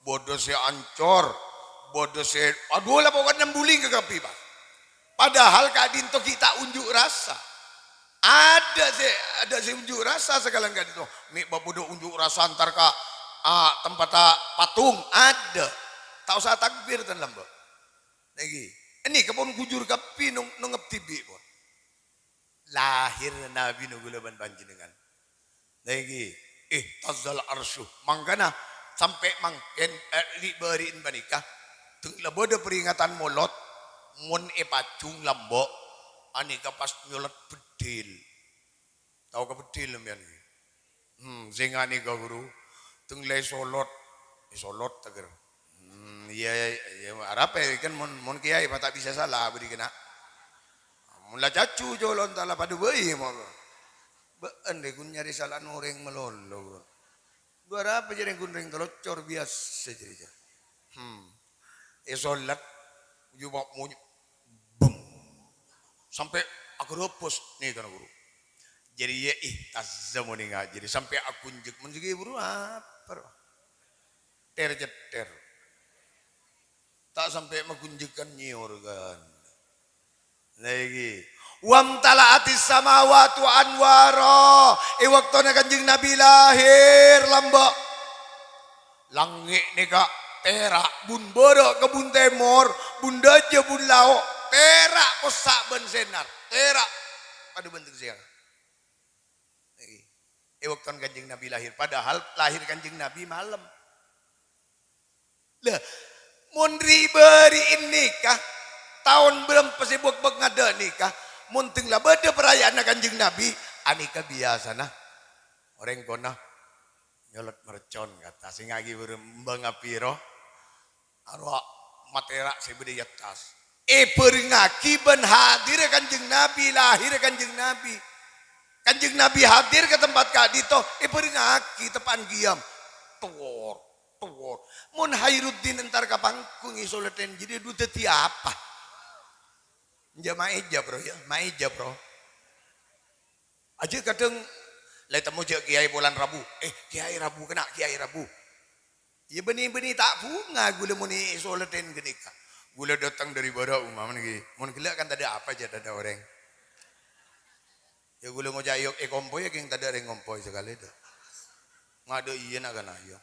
bâdâ sè ancor, bâdâ sè, adhu, la pokokna nambuling kakabbhi, Mas. Padahal ka'dinto ghi' ta' unjuk rasa. Adâ' sè, adâ' sè unjuk rasa sakalèyan ka'dinto. Mè' bâ' bâdâ unjuk rasa entar ka, ah, tempatta patung, adâ'. Ta' osa takbir tan lambâ'. Nèkè. Ènè kapon ghujur kabbhi nong-, nongngep dhibi' pon. Lahir Nabi no ghulâ bân panjhennengngan. Nèkè, ihtazzal arsyu. Mangkana, sampè' mangkèn, eh, ri'-bâri'en panèka, dhâng la bâdâ peringatan molod, mon èpajhung lambâ', anèka pas nyolot beddhil. Tao ka beddhil sampèyan ghi? Hmm, sènga' nèka, Guru. Dhâng la èsolot. Èsolot, ta', Guru? Hmm, iyâ, iyâ, arapa, kan mon, mon kèyaè, ma' ta' bisa sala, bâdhi kèna. Mon la caju, jhâlân ta' la padâ bhâi, ma-, bâ'ân rè ghun nyarè sala'an orèng malolo, Guru. Dhu arapa jârèya ghun rèng taloccor biyasa jârèya. Hmm. Èsolot, jhubâ' monyè. Bum. Sampè' aghârâbâs nèkana, Guru. Jârèya ihtazza monènga, jârèya sampè' aghunjhek. Mon sè ghi' buru apa, ro? Ter-cetter. Ta' sampè' maghunjhekan nyèyor, kan. Nèkè. "Wamtala'atis samawatu anwara." È bâktona Kanjeng Nabi lahir lambâ', langngè' nèka Tèra', bun bârâ' ka bun tèmor, bun dâjâ bun lao', tèra' kossa' bân sènar, tèra' padâ bân tèng sèyang. È bâktona Kanjeng Nabi lahir, padahal lahir Kanjeng Nabi malem. Lah, mon ri'-bâri'en nèka, taon bârâmpa sè bâk-bâk ngadâ' nèka, mon tèng la bâdâ paraya'anna Kanjeng Nabi, anèka biyasana orèng kona nyolot mercon, kata sè ngagi bârâmpa ngapiro. Arowa matèra' sè bâdâ è attas. Èbhârengngagi bân hadirra Kanjeng Nabi, lahirra Kanjeng Nabi. Kanjeng Nabi hadir ka tempat ka'dinto, èbhârengngagi teppa'an ghiyâm. Towor, towor. Mon Khairuddin entar ka panggung èsolètèn, jadi dhu dhâddhi apa? Enjâ' maèja, Bro, ya. Maèja, Bro. Ajâ kadhâng la ètemmo jâ' kèyaè polana rabu. Eh, kèyaè rabu kèna', kèyaè rabu. Iyâ, bânnè-bânnè ta' bhunga ghulâ mon èsolètèn ghânèka. Ghulâ dâteng dâri bârâ' umpamana ghi. Mon ghellâ' kan tadâ' apa jâ' tadâ' orèng. Iyâ, ghulâ ngoca' èyok èkompoy, kèng tadâ' orèng ngompoy sakalè, dâ. Ngadâ' iyâ na' kana', iyâ.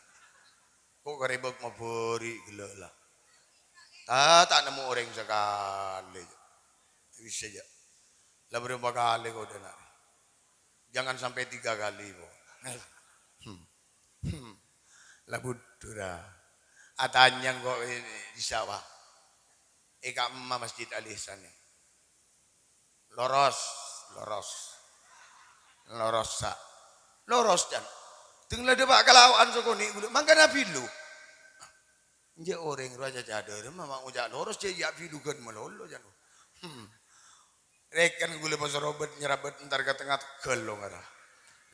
Ko' karè bâk mabâri' ghellâ' la. Ta', ta' nemmo orèng sakalè, jâ. Bisa, jâ. La bârâmpa kalè kodâna. Jangan sampai tiga kali, po. Hmm. Hmm. La budhu ra. Atanya engko' è, è sawah. È ka'emma Masjid Al Ihsan è. Loros, loros. Loros, sa'. Loros, can. Tèng la dâpa' ka lao'an sakonè' ghulâ. Mangkana bilu. Enjâ' orèng rowa caca dâremma ma' ngoca' loros, jâ' iyâ bilughân malolo, can. Hmm. Rèken ghulâ pas robât nyerabât entar ka tengnga tegghâl lo ngara.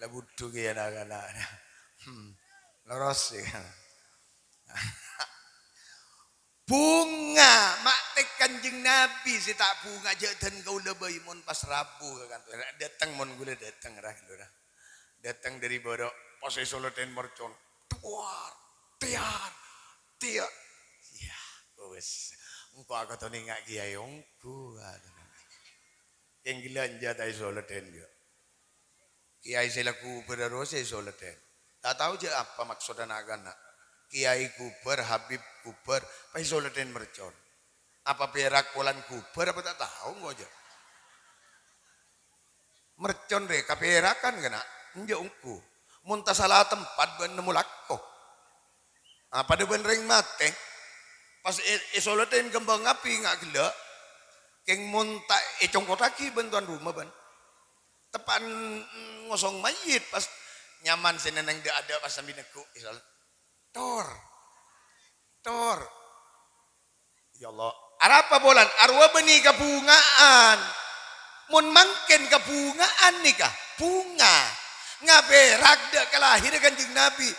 La budhu kèya na'-kana'. Hmm. Loros, ya. Bhunga, ma' tè Kanjeng Nabi sè ta' bhunga, jâ' dân kaulâ bhâi mon pas rabu ka kanto. Dâteng mon ghulâ dâteng, ra, ghellâ', ra. Dâteng dâri bârâ', pas èsolètèn mercon. Tuwar, tèyar, tèyar. Iyâ, wes. Engko' akoto nènga' kèyaè ongghu. Kèng ghellâ' enjâ' ta' èsolètèn, yâ. Kèyaè sè la ghubâr aro sè èsolètèn. Ta' tao jâ' apa maksodda na'-kana'. Kèyaè ghubâr, Habib ghubâr, pas èsolètèn mercon. Apa pèrak polana ghubâr apa ta' tao engko' jâ'. Mercon rè kapèrakan kana', enjâ' ongghu. Mon tasala tempat bân nemmo lako. Ah, padâ bân rèng matè. Pas è-, èsolètèn kembhâng api nga' ghellâ'. Kèng mon ta' ècongkottaghi bân towan roma bân. Teppa'an ngosong mayyit pas nyaman sè nèngneng dâ'-adâ' pas sambi neggu', èsol-, tor. Tor. Ya Allah, arapa polana arowa bânnè kabhunga'an. Mon mangkèn kabhunga'an nèka, bhunga. Ngabârâ' dâ' kalahèrra Kanjeng Nabi.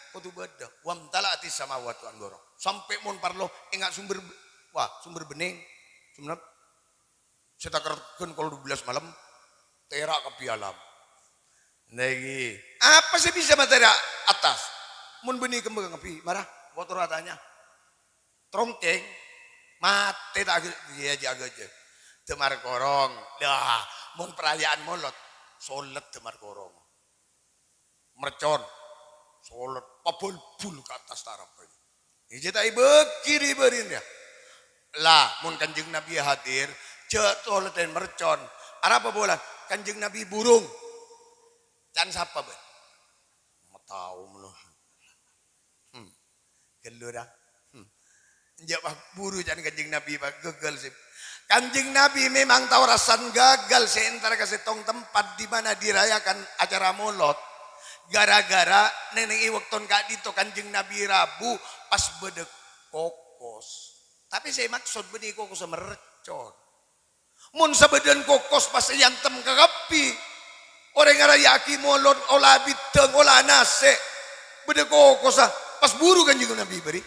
Kodhu bâdâ. "Wamtala'atis samawatu anwara." Sampè' mon parlo enga' sombher, wah, sombher bennèng. Sombher Sè takerreghân kol dua belas malem, tèra' kabbhi alam. Nèka, apa sè bisa matèra' attas? Mon bânnè kembhâng api, mara, engko' tor atanya. Trongkèng, matè ta' ghâ-, iyâ, jâ-, ghâjâ. Dâmar korong, lah, mon paraya'an molod, solèt dâmar korong. Mercon, solèt, pabulbul ka attas tarap. Iyâ ta' èbâghi ri-bârinna. Lah, mon Kanjeng Nabi hadir, jâ' solèttèn mercon. Arapa polana? Kanjeng Nabi burung. Can sapa bân? Matao mèlo. Hmm. Ghâllu ra. Hmm. Enjâ' pas buru can Kanjeng Nabi, Pak, gagal sih. Kanjeng Nabi memang tao rassana gagal sè entar ka sèttong tempat di mana dirayakan acara molod. Gara-gara nènèng è bâktona ka'dinto Kanjeng Nabi rabu pas bâdâ kokos. Tapè sè èmaksod bânnè kokossa mercon. Mon sabâdâ'ân kokos pas èyantem kakabbhi, orèng araya'aghi molod, ola bidâng, ola nasè', bâdâ kokossa, pas buru Kanjeng Nabi bâri'.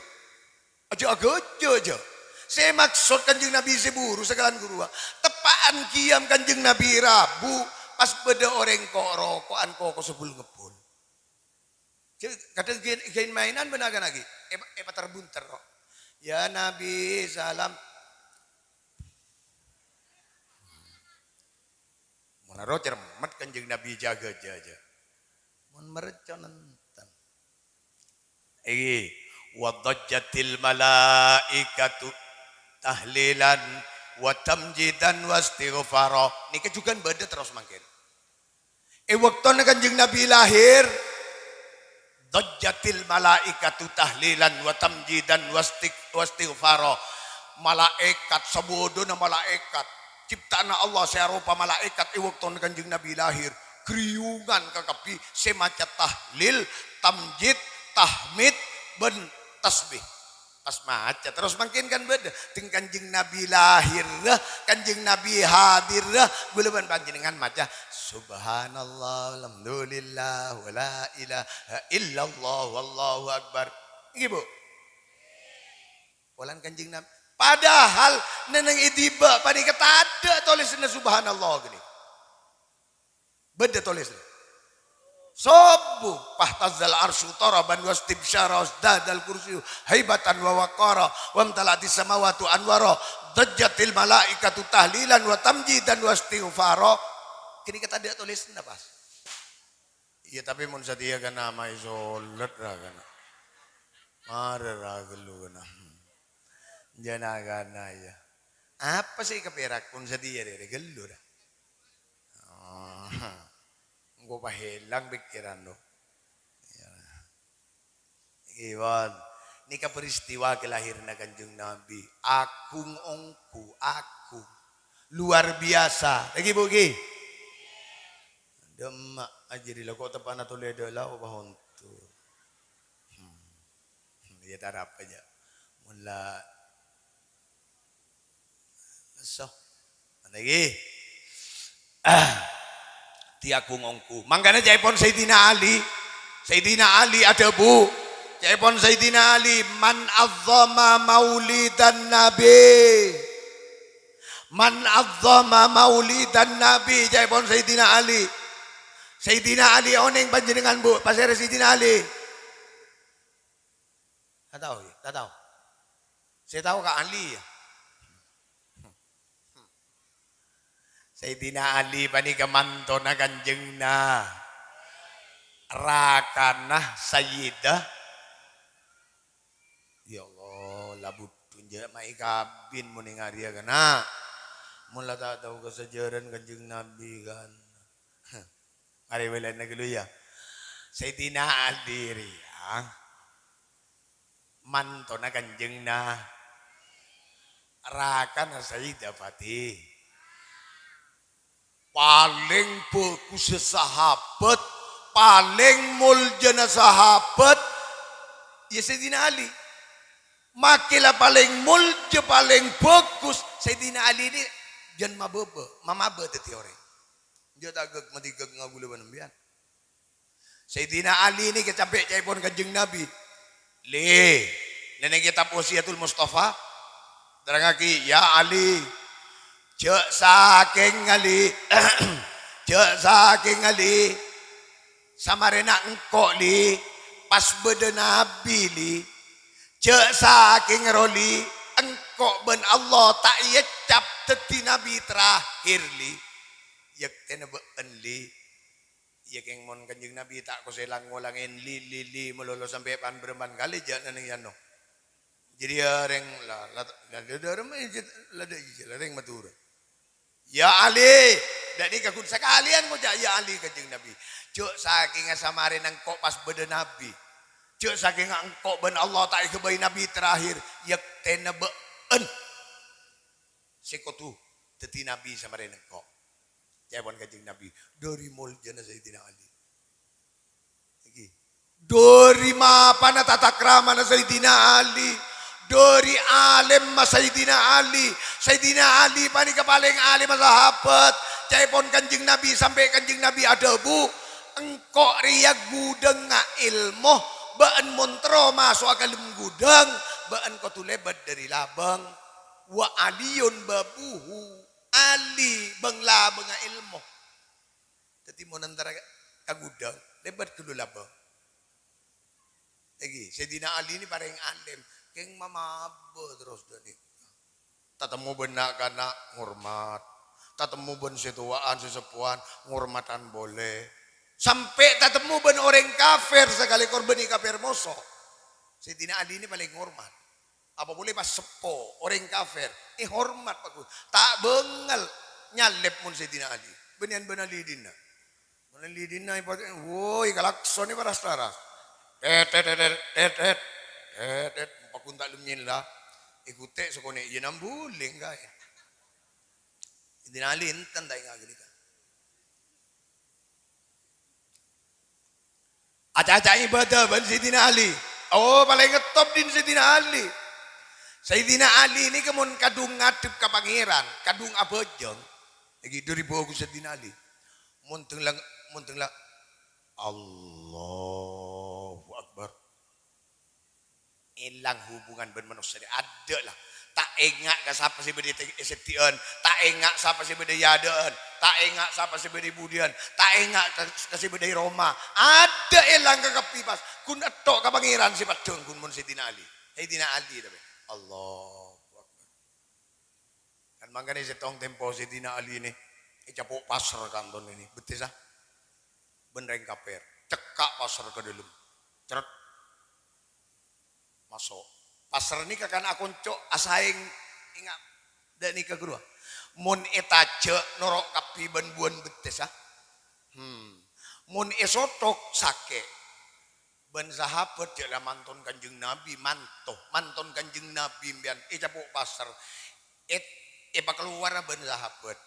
Ajâ'-aghâjâ', jâ'. Sè maksod Kanjeng Nabi sè buru, sakalèyan ghuruwâ. Teppa'an kèya Kanjeng Nabi rabu, pas bâdâ orèng ko'-roko'an kokossa bul-ngebbul. Jâ-, kadhâng ghi-, ghi' mainan bân akan aghi. È-, èpater-bunter, kok. "Ya Nabi, salam." Mon aro cermet Kanjeng Nabi jâ-aghâjâ', jâ. Mon mercon enten. Iki, Wa dhajjatil malaikatu tahlilan wa tamjidan wa istighfara. Nèka jhughân bâdâ terros mangkèn. È bâktona Kanjeng Nabi lahir, dhajjatil malaikatu tahlilan wa tamjidan wa istig-, wa istighfara. Malaèkat, sabâdâna malaèkat, cipta'anna Allah sè aropa malaèkat è bâktona Kanjeng Nabi lahir, ghâriyungan kakabbhi sè maca tahlil, tamjid, tahmid, bân tasbih. Pas maca, terros mangkèn kan bâdâ. Tèng Kanjeng Nabi lahir, Kanjeng Nabi hadir, ghulâ bân panjhennengngan maca, "Subhanallah, walhamdulillah, wa la ilaha illallah, wallahu akbar." Ngghi, Bu? Polana Kanjeng Nabi. Padahal neng-enneng è dhibi' panèka tadâ' tolèsanna subhanallah ghânèka. Bâdâ tolèsanna. Sobbu, "Fahtazzal arsyu taraban wastibsyara wasdadal kursyu haibatan wa waqara wamtala'atis samawatu anwara dhajjatil malaikatu tahlilan wa tamjidan wa istighfara." Ghânèka tadâ' tolèsanna pas. Iyâ, tapè mon satèya kana maè solat ra kana. Mara ra ghâllu kana. Jhâ' na kana, iyâ. Apa sè èkapèrak mon satèya rè, rè ghâllu ra? Oh. Engko' pas èlang pikiran, lo. Iyâ. Iwan. Nèka peristiwa kalahiranna Kanjeng Nabi. Agung ongghu, agung. Luar biasa. Lagi, Bu, ghi? Dâmma ajâri la ko' teppa'na tolè dâla opa honto. Hmm. Hmm, iyâ tarapa jâ'. Mola lesso. Mana ghi? Ah. Ti agung ongghu. Mangkana ca'èpon Sayyidina Ali. Sayyidina Ali adhâbu. Ca'èpon Sayyidina Ali, "Man azzama maulidan Nabi." "Man azzama maulidan Nabi," ca'èpon Sayyidina Ali. Sayyidina Ali onèng panjhennengngan, Bu, pasèra Sayyidina Ali? Ta' tao, ya? Ta' tao. Sè tao ka Ali, ya. Sayyidina Ali panèka mantona Kanjeng Na-, rakana Sayyidah. Ya Allah, la budhu jâ' maè kabin mon ènga' rèya, kana'. Mon la ta' tao kasajârân Kanjeng Nabi, kan. Mari, wèlana ghâllu, ya. Sayyidina Ali rèya mantona Kanjeng Na-, rakana Sayyidah Fati-, palèng bhâghussa sahabat, palèng moljâna sahabat, ya Sayyidina Ali. Makkè la palèng moljâ, palèng bhâghus, Sayyidina Ali nè jân mabâbâ, mamabâ dhâddhi orèng. Jâ' ta' gâg-, matigâg ngaghulâ bân sampèyan. Sayyidina Ali nèka campè' ca'èpon Kanjeng Nabi. Li, neng-enneng kètab Wasiyatul Mustafa, terrangngaghi, "Ya Ali, jâ' sakèng Ali, jâ' sakèng Ali, samarèna engko', Li, pas bâdâ Nabi, Li. Jâ' sakèng ro, Li, engko' bân Allah ta' èeccap dhâddhi Nabi terakhir, Li. Yâktèna bâ'en, Li." Iyâ, kèng mon Kanjeng Nabi ta' kosè lang-ngolangè li, li, li, malolo sampè' pan-bârâmpan kalè jâ' neng-enneng yano. Jârèya rèng la, la, la, la, la, la, la, la, la, rèng Madhurâ. "Ya Ali," dâ' nèka ghun sakalèyan ngoca', "Ya Ali," Kanjeng Nabi. "Jâ' sakènga samarèna engko' pas bâdâ Nabi. Jâ' sakènga engko' bân Allah ta' èghâbây Nabi terakhir, yâktèna bâ'en sè kodhu dhâddhi Nabi samarèna engko'." Ca'èpon Kanjeng Nabi, dhâri moljâna Sayyidina Ali. Iki. Dhâri mapana tatakramana Sayyidina Ali. Dhâri alimma Sayyidina Ali. Sayyidina Ali panèka palèng alimma sahabat. Ca'èpon Kanjeng Nabi sampè' Kanjeng Nabi adhâbu, "Engko' rèya ghudhângnga èlmo, bâ'en mon terro maso'a ka dâlem ghudhâng, bâ'en kodhu lèbât dhâri labâng. Wa Aliyun babuhu." Ali bâng-labângnga èlmo. Dhâddhi, mon entara ka ghudhâng, lèbât ghâllu labâng. Èngghi, Sayyidina Ali nè parèng alim, kèng mamabâ terros dhâ' nèka. Tatemmo bân na'-kana' ngormat. Tatemmo bân sè towa'an, sè seppowan, ngormatan polè. Sampè' tatemmo bân orèng kafir, sakalè korbhân è kafir moso. Sayyidina Ali ini paling ngormat. Apa polè pas seppo, orèng kafir, èhormat, Pak Gus. Ta' bângal nyalèp mon Sayyidina Ali. Bânnèyan bân Ali dinna'. Mon Ali dinna', èpa-, woi, kalakson è paras-laras. Tet, tet, tet, tet, tet, tet, tet, Pak Gus ta' lem nyèlla. Èghutè' sakonè', iyâ nambulèng kaè. Sayyidina Ali enten ta' enga' ghânèka. Aca'-aca' ibadah bân Sayyidina Ali. Oh, palèng ngetop din Sayyidina Ali. Sayyidina Ali nèka mon kadhung ngadhep ka Pangèran, kadhung abhâjâng. Nèka dhâri bhâghu Sayyidina Ali. Mon denglang, mon denglang, Allahu Akbar. Èlang hubungan bân manossa rè, adâ' la. Ta' enga' ka sapa sè bâdâ è te-, è seddhi'ân, ta' enga' sapa sè bâdâ è adâ'ân, ta' enga' sapa sè bâdâ è budiyân, ta' enga' ka, ka sè bâdâ è roma. Adâ' èlang kakabbhi pas, ghun ètto' ka Pangèran sè paddhâng ghun mon Sayyidina Ali. Sayyidina Ali tapè. Allahu Akbar. Kan mangkana sèttong tempo Sayyidina Ali nè ècapo' pasèr kanton nè, bettessa. Bân rèng kafir. Cekka' pasèr ka dâlem. Cret. Maso'. Pasèr nèka kan akonco' asaèng, enga' dâ' nèka ghâruwa. Mon ètajâ' noro' kabbhi bân buwân bettessa. Hmm. Mon èsothok sakè'. Bân sahabat jâ' la manton Kanjeng Nabi, manto, manton Kanjeng Nabi, empèyan ècapo' pasèr, è-, èpakalowara bân sahabat,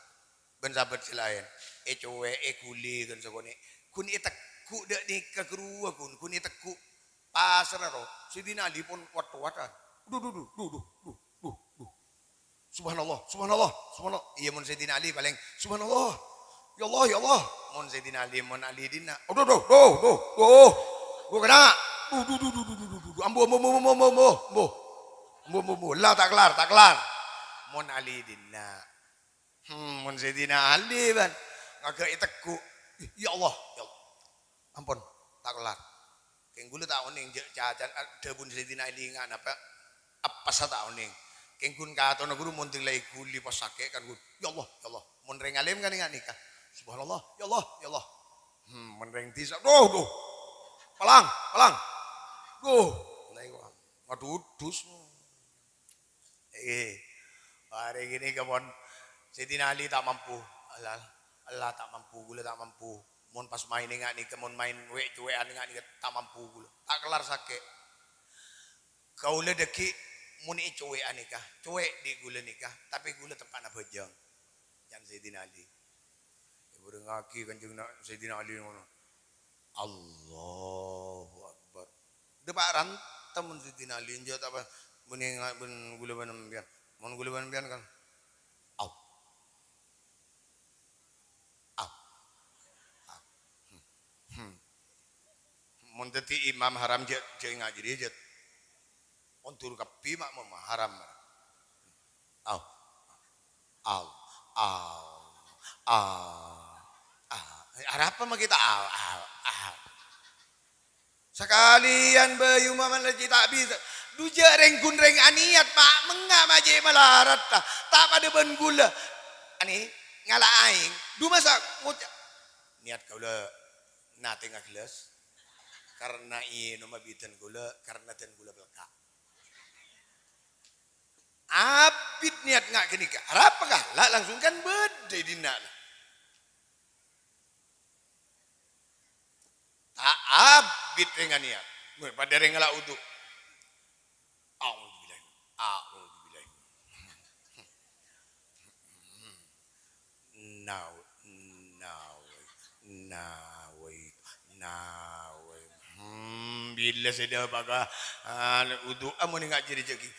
bân sahabat sè laèn, ècowè', èghuli, ghân sakonè', ghun ètegghu' dâ' nèka ghâruwa, ghun, ghun ètegghu' pasèrra, ro, Sayyidina Ali pon wat-towatan. Duh, duh, duh, duh, duh, duh, duh, duh. Subhanallah, subhanallah, subhanallah. Iyâ, mon Sayyidina Ali palèng, "Subhanallah. Ya Allah, ya Allah." Mon Sayyidina Ali, mon Ali dinna', "Aduh, duh, duh, duh, duh. Duh, kèna. Duh, duh, duh. Ambu, ambu, ambu. Ambu, ambu, ambu. La, ta' kellar, ta' kellar." Mon Ali dinna'. Hmm, mon Sayyidina Ali, bân. Ngaghâ' ètegghu'. "Ya Allah, ya Allah." Ampon, ta' kellar. Kèng ghulâ ta' onèng jâ' cacana, dhâbuna Sayyidina Ali nga' napa, apa sa ta' onèng. Kèng ghun katona ghuru mon ding la èghuli pas sakè' kan ghun, "Ya Allah, ya Allah." Mon rèng alim kan nga' nèka, "Subhanallah, ya Allah, ya Allah." Hmm, mon rèng dhisa, "Duh, duh. Palang, palang. Duh." Nah, iku ngadudus. Eh, arè ghânèka mon Sayyidina Ali ta' mampu. Allah, Allah ta' mampu, ghulâ ta' mampu. Mon pas maèn nga' nèka, mon maèn wè'-cowè'an nga' nèka ta' mampu ghulâ. Ta' kellar sakè'. Kaulâ dhâggi' mon ècowè'a nèka, cowè' dhi' ghulâ nèka, tapè ghulâ teppa'na bhâjâng. Can Sayyidina Ali. Èbhârengngaghi Kanjeng Na-, Sayyidina Ali ngono. Allahu Akbar. Dâpa' rantem mon Sayyidina Ali, enjâ' ta' apa, bânnè nga-, bân ghulâ bân empèyan. Mon ghulâ bân empèyan kan, Al-, Al-, Al-, hmm, hmm. Mon dhâddhi imam haram jâ', jâ' enga' jârèya, jâ'. Ondur kabbhi ma'mum, haram. Au. Au. Au. Au. Au. Arapa ma' kita? Au, au, au. Sakalèyan bâyu ma'mum lagi ta' bisa. Dhu jâ' rèng ghun rèng anèyat, ma'mum nga' ma' jâ' malarat, ta', ta' padâ bân ghulâ. Ani, ngala' aèng. Dhu masa' ngoca', "Niyat kaulâ natè ngagellas, karna ènom abiddhân kaulâ, karna dân kaulâ pelka'." Abit niyat nga' ghânèka. Arapa kala' langsung kan bâdâ è dinna'. Ta' abit rèng anèyat. Padâ rèng ngala' wudu. A'udzubillah. A'udzubillah. Naw-, nawai-, nawai-, nawai-, hmm, bilâ sè dâ' bâgâ, ah, wudu'a mon enga' jârèya jâ' ghi.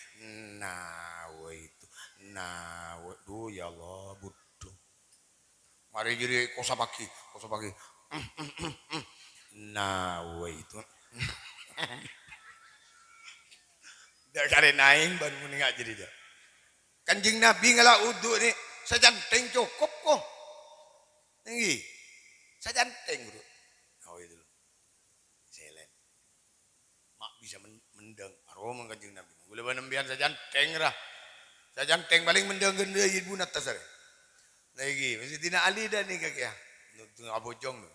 Nawaitu, nawai-, dhu, ya Allah, budhu. Marè jârèya kosapaghi, kosapaghi. Nawaitu. Dâ' karè naèng bân mon enga' jârèya jâ'. Kanjeng Nabi ngala' wudu' nè, sacanthèng cokop, ko. Èngghi. Sacanthèng, Bro. Oh, itu. Sèlèn. Ma' bisa men-, mendâng. Aromong Kanjeng Nabi. Ghulâ bân empèyan sacanthèng, ra. Sacanthèng palèng mendâng ghândhâ ibu natta sarè. Nah, èngghi. Sayyidina Ali dâ' nèka kèya. Nu-, nu abhâjâng, no.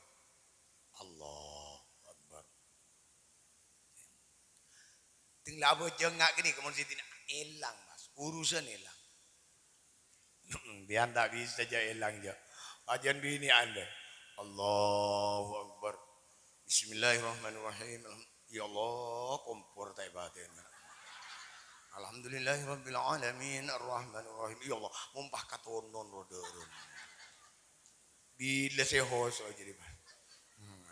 Allahu Akbar. Tèng la abhâjâng nga' ghânèka mon Sayyidina èlang, Mas. Urusan èlang. Bi'en ta' bisa jhâ' èlang, jhâ'. Pajhân binè'an, dâ. Allahu Akbar. Bismillahirrahmanirrahim. Alham-, ya Allah, kompor ta' èpatèna. Alhamdulillahirabbil alamin, arrahmanirrahim. Ya Allah, mompah katonon rodârân. Bilâ sè hoso jârèya, Pak. Hmm.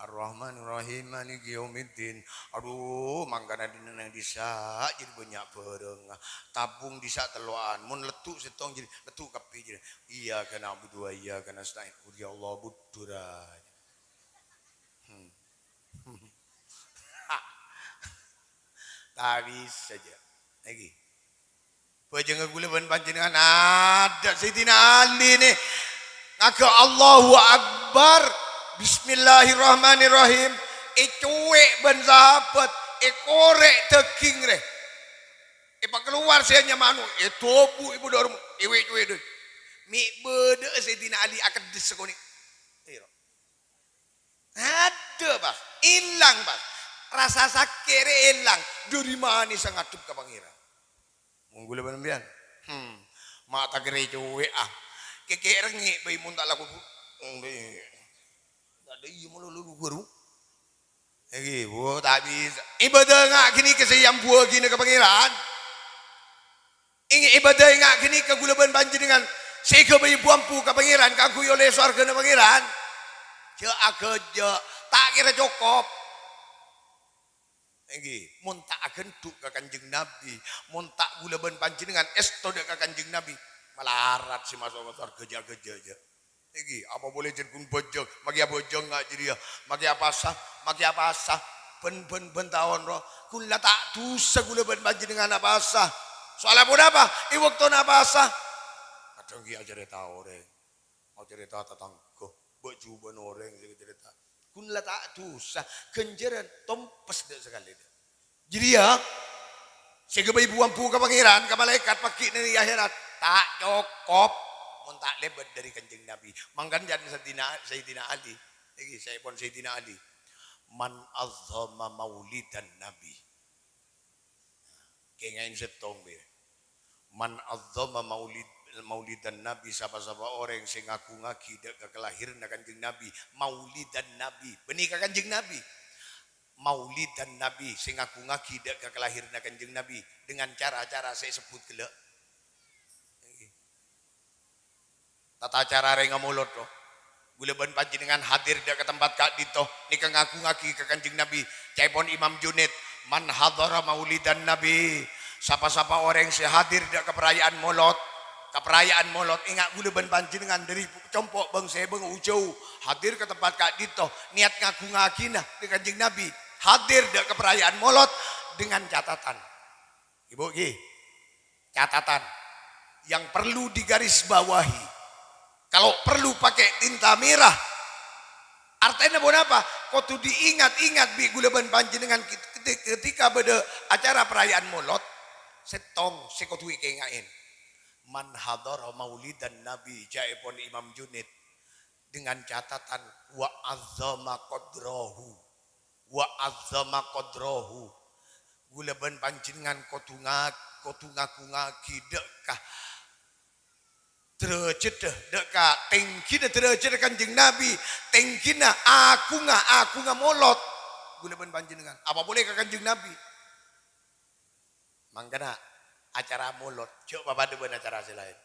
Ar-Rahmanir Rahim, Maliki Yaumiddin. Adhu, mangkana dina nang dissa' jârèya bânnya' bhârâng. Tabung dissa' tello'an. Mon leddhu' sèttong jârèya, leddhu' kabbhi jârèya. Iyyaka na'budu wa iyyaka nasta'in. Uri Allah budhura. Hmm. Ta' bisa jhâ'. Lagi. Bhâjângnga ghulâ bân panjhennengngan adâ' Sayyidina Ali nè. Ngaghâ Allahu Akbar. Bismillahirrahmanirrahim. Ècowè' bân sahabat. Èkorè' dhâghing rè. Èpakalowar sè anyama anu. Èdhâbu' èbudhâr. Èwè'-cowè' dâ. Mè' bâdâ'â Sayyidina Ali akeddes sakonè'. Iyâ. Adâ', Bas. Èlang, Bas. Rasa sakè' rè èlang. Dâri manèssa ngadhep ka Pangèran. Mon ghulâ bân sampèyan. Hmm. Ma' ta' kèra ècowè', ah. Kèkè' rengngè' bhâi mon ta' lako bu-, hmm, bhâi. Ta' dâ' iyâ malolo lu guru. Ènggi, bu, ta' bisa. Ibadah nga' ghânèka sè èambuwâghina ka Pangèran. Ènggi, ibadah nga' ghânèka ghulâ bân panjhennengngan sè èghâbây bu-ambu ka Pangèran kaangghuy ollè sowarghâna Pangèran. Jhâ' aghâjâ', ta' kèra cokop. Ènggi, mon ta' aghândhu' ka Kanjeng Nabi, mon ta' ghulâ bân panjhennengngan èsto dâ' ka Kanjeng Nabi, malarat sè maso' ka sowarghâ jhâ'-aghâjâ', jhâ'. Ènggi, apa polè jhâ' ghun bhâjâng, makè abhâjâng nga' jârèya, makè apasa, makè apasa, bân, bân, bân taon rowa, ghun la ta' dhusa ghulâ bân panjhennengngan apasa. Soalla ponapa? È bâktona apasa, kadhâng ghi' acarèta orèng. Acarèta tatangghâ, bâ' jhubâ'na orèng sè acarèta. Ghun la ta' dhusa, ghânjhârân tompes dâ' sakalè dâ'. Jârèya, sè èghâbây bu-ambu ka Pangèran, ka malaèkat paghi' neng è ahèrat, ta' cokop mon ta' lèbât dâri Kanjeng Nabi. Mangkana jâ' Sayyidina, Sayyidina Ali, ènggi, saèpon Sayyidina Ali, "Man azzama maulidan Nabi." Kèngèng sèttong, bhâi. "Man azzama maulid-, maulidan Nabi," sapa-sapa orèng sè ngaghungaghi dâ' ka kalahèranna Kanjeng Nabi, maulidan Nabi, bânnè ka Kanjeng Nabi. Maulidan Nabi, sè ngaghungaghi dâ' ka kalahèranna Kanjeng Nabi dengan cara-cara sè èsebbhut ghellâ'. Tata cara rèng amolod, to. Ghulâ bân panjhennengngan hadir dâ' ka tempat ka'dinto, nèka ngaghungaghi ka Kanjeng Nabi. Ca'èpon Imam Junaid, "Man hadhara maulidan Nabi." Sapa-sapa orèng sè hadir dâ' ka paraya'an molod, ka paraya'an molod, enga' ghulâ bân panjhennengngan dâri compo' bâng-sèbâng ojhâuh hadir ka tempat ka'dinto, niyat ngaghungaghina ka Kanjeng Nabi, hadir dâ' ka paraya'an molod dengan catatan. Ibu, ghi, catatan yang perlu digarisbawahi. Kalau perlu pakai tinta merah. Artèna ponapa? Kodhu diingat-ingat bi' ghulâ bân panjhennengngan kit-, keti-, ketika bâdâ acara paraya'an molod, sèttong sè kodhu èkènga'è. "Man hadhara maulidan Nabi," ca'èpon Imam Junaid, dengan catatan, "Wa azzama qadrahu." Wa azzama qadrahu. Ghulâ bân panjhennengngan kodhu nga-, kodhu ngaghungaghi dâ' ka dârâjhâddhâ, dâ' ka tèngghina dârâjhâddhâ Kanjeng Nabi, tèngghina aghungnga, aghungnga molod. Ghulâ bân panjhennengngan, apa polè ka Kanjeng Nabi. Mangkana, acara molod jhâ' papadâ bân acara sè laèn.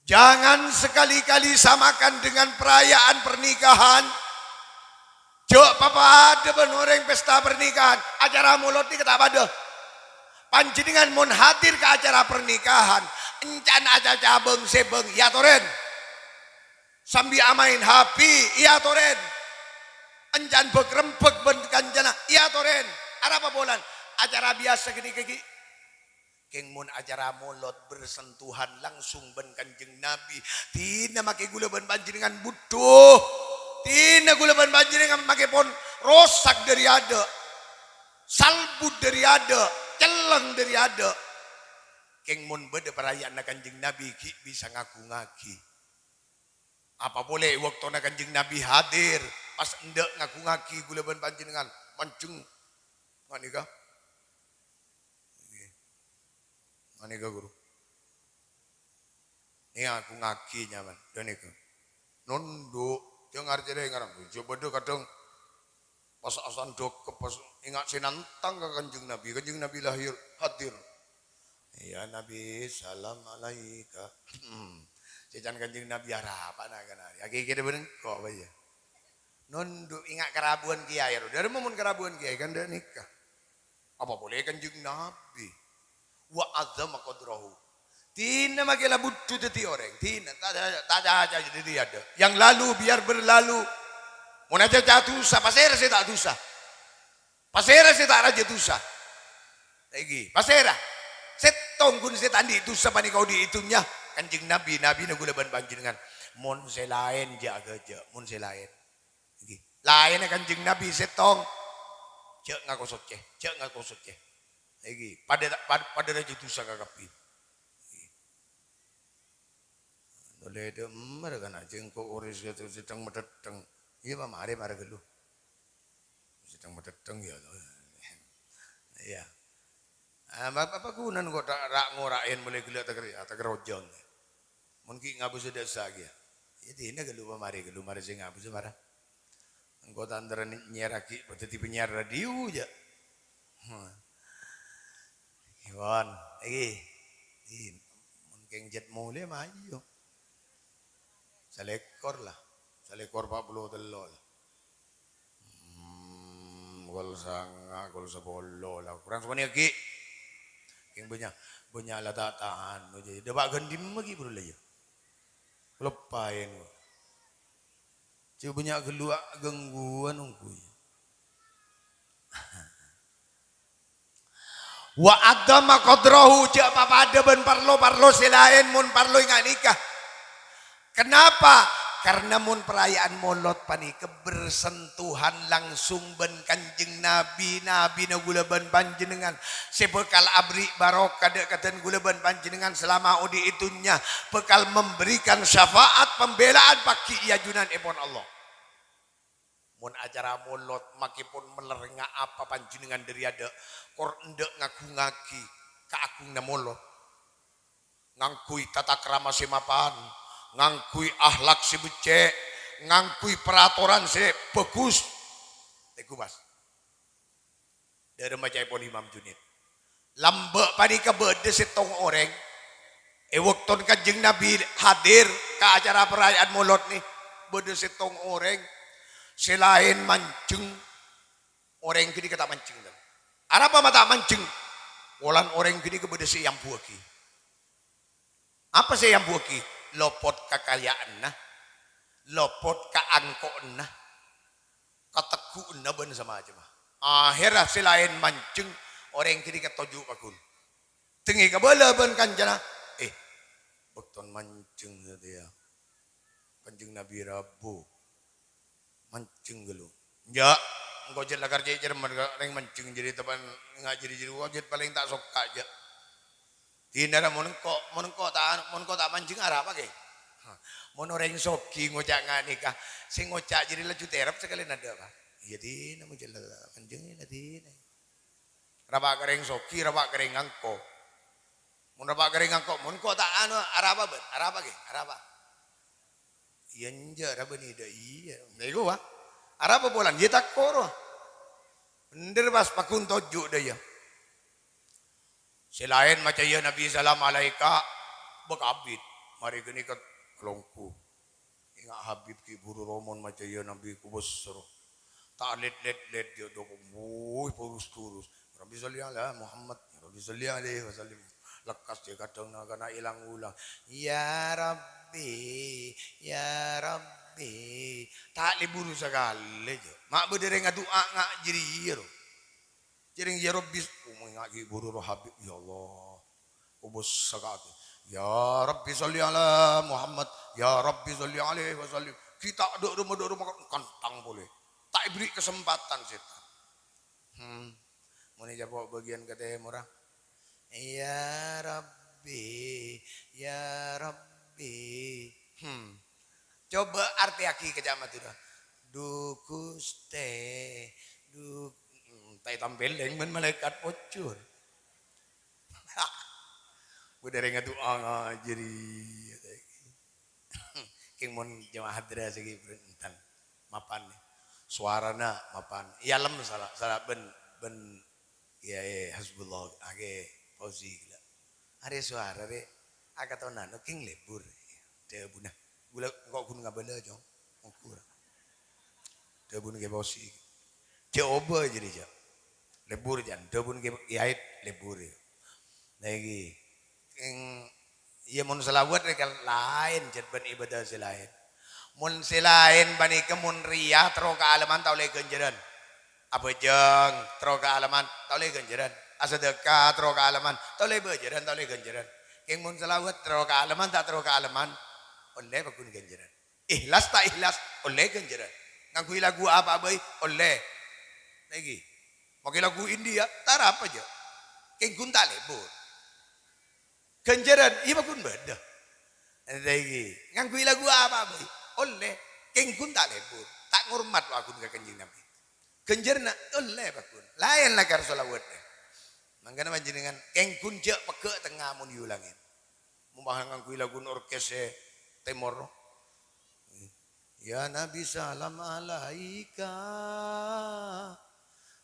Jangan sekali-kali samakan dengan perayaan pernikahan. Jhâ' papadâ bân orèng pesta pernikahan. Acara molod nèka ta' padâ. Panjhennengngan mon hadir ka acara pernikahan, èncana acaca bâng-sèbâng, èyatorè. Sambi amaèn H P, èyatorè. Èncana bâk-rembâk bân kancana, èyatorè. Arapa polana? Acara biyasa ghânèka ghi'. Kèng mon acara molod bersentuhan langsung bân Kanjeng Nabi, dinah makè ghulâ bân panjhennengngan budhu. Dinah ghulâ bân panjhennengngan makè pon rosak dâri adâ'. Salbut dâri adâ', cellèng dâri adâ'. Kèng mon bâdâ paraya'anna Kanjeng Nabi ghi' bisa ngaghungaghi. Apa polè è bâktona Kanjeng Nabi hadir, pas endâ' ngaghungaghi ghulâ bân panjhennengngan, manjheng. Nga' nèka. Ghânèka, Ghuru. Nèka aku ngaghi nyaman. Ghânèka. Nondhu'. Jhâ' ngarcèlè ngarang. Jhâ' bâdâ kadhâng pas asandhâkep, pas enga' sè nantang ka Kanjeng Nabi. Kanjeng Nabi lahir, hadir. "Ya Nabi, salam alaika." Sè can Kanjeng Nabi arapa na' kana'? Ya kèra-kèra bân engko' apa ya? Nondhu' enga' karabhuwân kèyaè, ro. Dhâremma mon karabhuwân kèyaè kan dâ' nèka. Apa polè Kanjeng Nabi? Wa azama qadrahu. Dinah makè la budhu dhâddhi orèng. Dinah, ta', ta', ta' caca dhâddhi adâ'. Yang lalu biar berlalu. Mon acaca dhusa, pasèra sè ta' dhusa? Pasèra sè ta' rajâ dhusa? Èngghi, pasèra? Sèttong ghun sè ta' andi' dhusa panèka odi' è dhunnya. Kanjeng Nabi, Nabina ghulâ bân panjhennengngan. Mon sè laèn jhâ' ghâjâ', mon sè laèn. Èngghi. Laènna Kanjeng Nabi sèttong. Jhâ' ngako soccè, jhâ' ngako soccè. Èngghi, padâ, pad-, padâ rajâ dhusa kakabbhi. Èngghi. Nolè dâ' emma ra kana' jhâ' engko' orèng sè sèttong madhâddhâng. Iyâ, pamarè mara ghâllu. Sèttong madhâddhâng, iyâ. Iyâ. Ah, ma-, apa ghunana kok ta-, ra'-ngora'è molaè ghellâ' taker-, takerrojhâng. Mon ghi' ngabâs dâ' essa kèya. Iyâ, dinah ghâllu pamarè, ghâllu marè sè ngabâs mara. Engko' ta' èntar nyèyarraghi, padâ dhâddhi panyèyar radio, jhâ'. Iwan, èngghi. Iyâ, mon kèng jhât molè, mayu. Salèkor la. Salèkor pa' polo tello' la. Hmm, kol sanga', kol sapolo la. Korang sapanèka ghi'. Kèng bânnya', bânnya' la ta' tahan. Dâpa' ghân dimma ghi' buru la, yâ. Loppaèn, kok. Cè' bânnya' ghâllu a-, gangguan ongghu, yâ. Wa adzama qadrahu, jhâ' papadâ bân parlo-parlo sè laèn mon parlo enga' nèka. Kenapa? Karena mon perayaan Molod panèka bersentuhan langsung bân Kanjeng Nabi, Nabina ghulâ bân panjhennengngan sè bhâkal aberri' barokah dâ', kadhân ghulâ bân panjhennengngan selama odi' è dhunnya, bhâkal memberikan syafaat pembelaan paghi' è ajunanèpon Allah. Mon acara Molod, makè pon mèller ngapa panjhennengngan dâri adâ', kor endâ' ngaghungaghi kaagunganna Molod. Ngangghuy tatakrama sè mapan, ngangghuy akhlak sè beccè', ngangghuy peratoran sè bhâghus. Tèghu, pas. Dârâ macaèpon Imam Junaid. Lambâ' panèka bâdâ sèttong orèng, è bâktona Kanjeng Nabi hadir ka acara perayaan Molod nè, bâdâ sèttong orèng sè laèn manjheng, orèng ghânèka ta' manjheng. Arapa ma' ta' manjheng? Polana orèng ghânèka bâdâ sè èambuwâghi. Apa sè èambuwâghi? Lopot kakayaanna, lopot kaangko'anna, kategghu'ânna bân samacemma. Aherra sè laèn manjheng, orèng ghânèka toju' paggun. Dengngè kabâlâ bân kancana, "Eh, bâktona manjheng satèya. Kanjeng Nabi rabu." Manjheng ghâllu. Jhâ', engko' jhât la karcè' cerman ka rèng manjheng jârèya tepa'na nga' jârèya, jârèya, engko' jhât palèng ta' sokka', jhâ'. Dinah ra mon engko', mon engko' ta', mon engko' ta' manjheng arapa, Kè? Hah, mon orèng soghi ngoca' nga' nèka, sè ngoca' jârèya laju tèrep sakalèyan adâ', Pa'. Iyâ, dinah mon jhât la ta' manjheng, iyâ, dinah. Rapa' ka rèng soghi, rapa' ka rèng ngangko'. Mon rapa' ka rèng ngangko', mon engko' ta' anu, arapa, bân? Arapa, Kè? Arapa? Iyâ, enjâ', ra bânnè dâ' iyâ. Nèko, wa. Arapa polana? Iyâ, tako', ro. Bhendher, pas paggun toju' dâ' iyâ. Sè laèn maca'iyâ Nabi salam alaika, bâ' kabit. Marè ghânèka longghu. Enga' Habib ghi' buru romon maca'iyâ Nabi kobâsa, ro. Ta' lèt-lèt-lèt, iyâ, dâpa', wuy, porus-durus. Rabbi sholli ala Muhammad, Rabbi sholli alaihi wasallim. Lekkas jâ' kadhâng na-, kana' èlang-ulang. "Ya Rabbi, ya Rabbi." Ta' leburu sakalè, jâ'. Ma' bâdâ rèng adu'a nga' jârèya, ro. Jârèng "Ya Rabbi," omong nga' ghi' buru ro Habib, "Ya Allah." Kobâsa ka atè. "Ya Rabbi sholli ala Muhammad, ya Rabbi sholli alaihi wasallim." Ghi' ta' dâ' roma-dâ' roma kantang polè. Ta' èberri' kasempadhân sètan. Hmm. Mon ècapo' bâgiyân ka tèmorra. "Ya Rabbi, ya Rabbi." Hmm. Coba artèyaghi ka ca' Madhurâ. "Du Ghustè, du," hmm, ta' ètampèlèng bân malaèkat pojhur. Bâdâ rèng adu'a ngajhâri. Kèng mon jemaah hadra sè ghi' bhâreng enten. Mapan. Sowarana mapan. Iyâ lem sala, sala bân, bân Kèyaè Hasbullah, Kè Fauzi ghellâ'. Arè sowara rè, akatonan, kèng lebur. Dhâbuna. Ghulâ engko' ghun ngabâlâ, Cong. Ongghu ra. Dhâbuna Kè Fauzi. Jhâ' obâ jârèya, jhâ'. Lebur, jân. Dhâbuna Kè Yaid, lebur, yâ. Nah, iki. Kèng, iyâ, mon shalawat rè kan laèn, jhât bân ibadah sè laèn. Mon sè laèn panèka mon rèya terro ka aleman ta' ollè ghânjhârân. Abhâjâng terro ka aleman, ta' ollè ghânjhârân. Asadhâka terro ka aleman, ta' ollè bhâjârân, ta' ollè ghânjhârân. Kèng mon shalawat terro ka aleman, ta' terro ka aleman, ollè pagghun ghânjhârân. Ikhlas ta' ikhlas, ollè ghânjhârân. Ngangghuy lagu apa bhâi, ollè. Nèka. Makè lagu India, ta' arapa jâ. Kèng ghun ta' lebur. Ghânjhârân, iyâ pagghun bâdâ. Ènta iki, ngangghuy lagu apa bhâi? Ollè. Kèng ghun ta' lebur. Ta' ngormat laghuna ka Kanjeng Nabi. Ghânjhârânna ollè pagghun. Laèn lakar shalawat. Mangkana panjhennengan kèng ghun jhâ' pegghâ' tengnga mon èolangè. Mon bâ' ngangghuy lagu orkes sè tèmor. Ya Nabi salam alaika.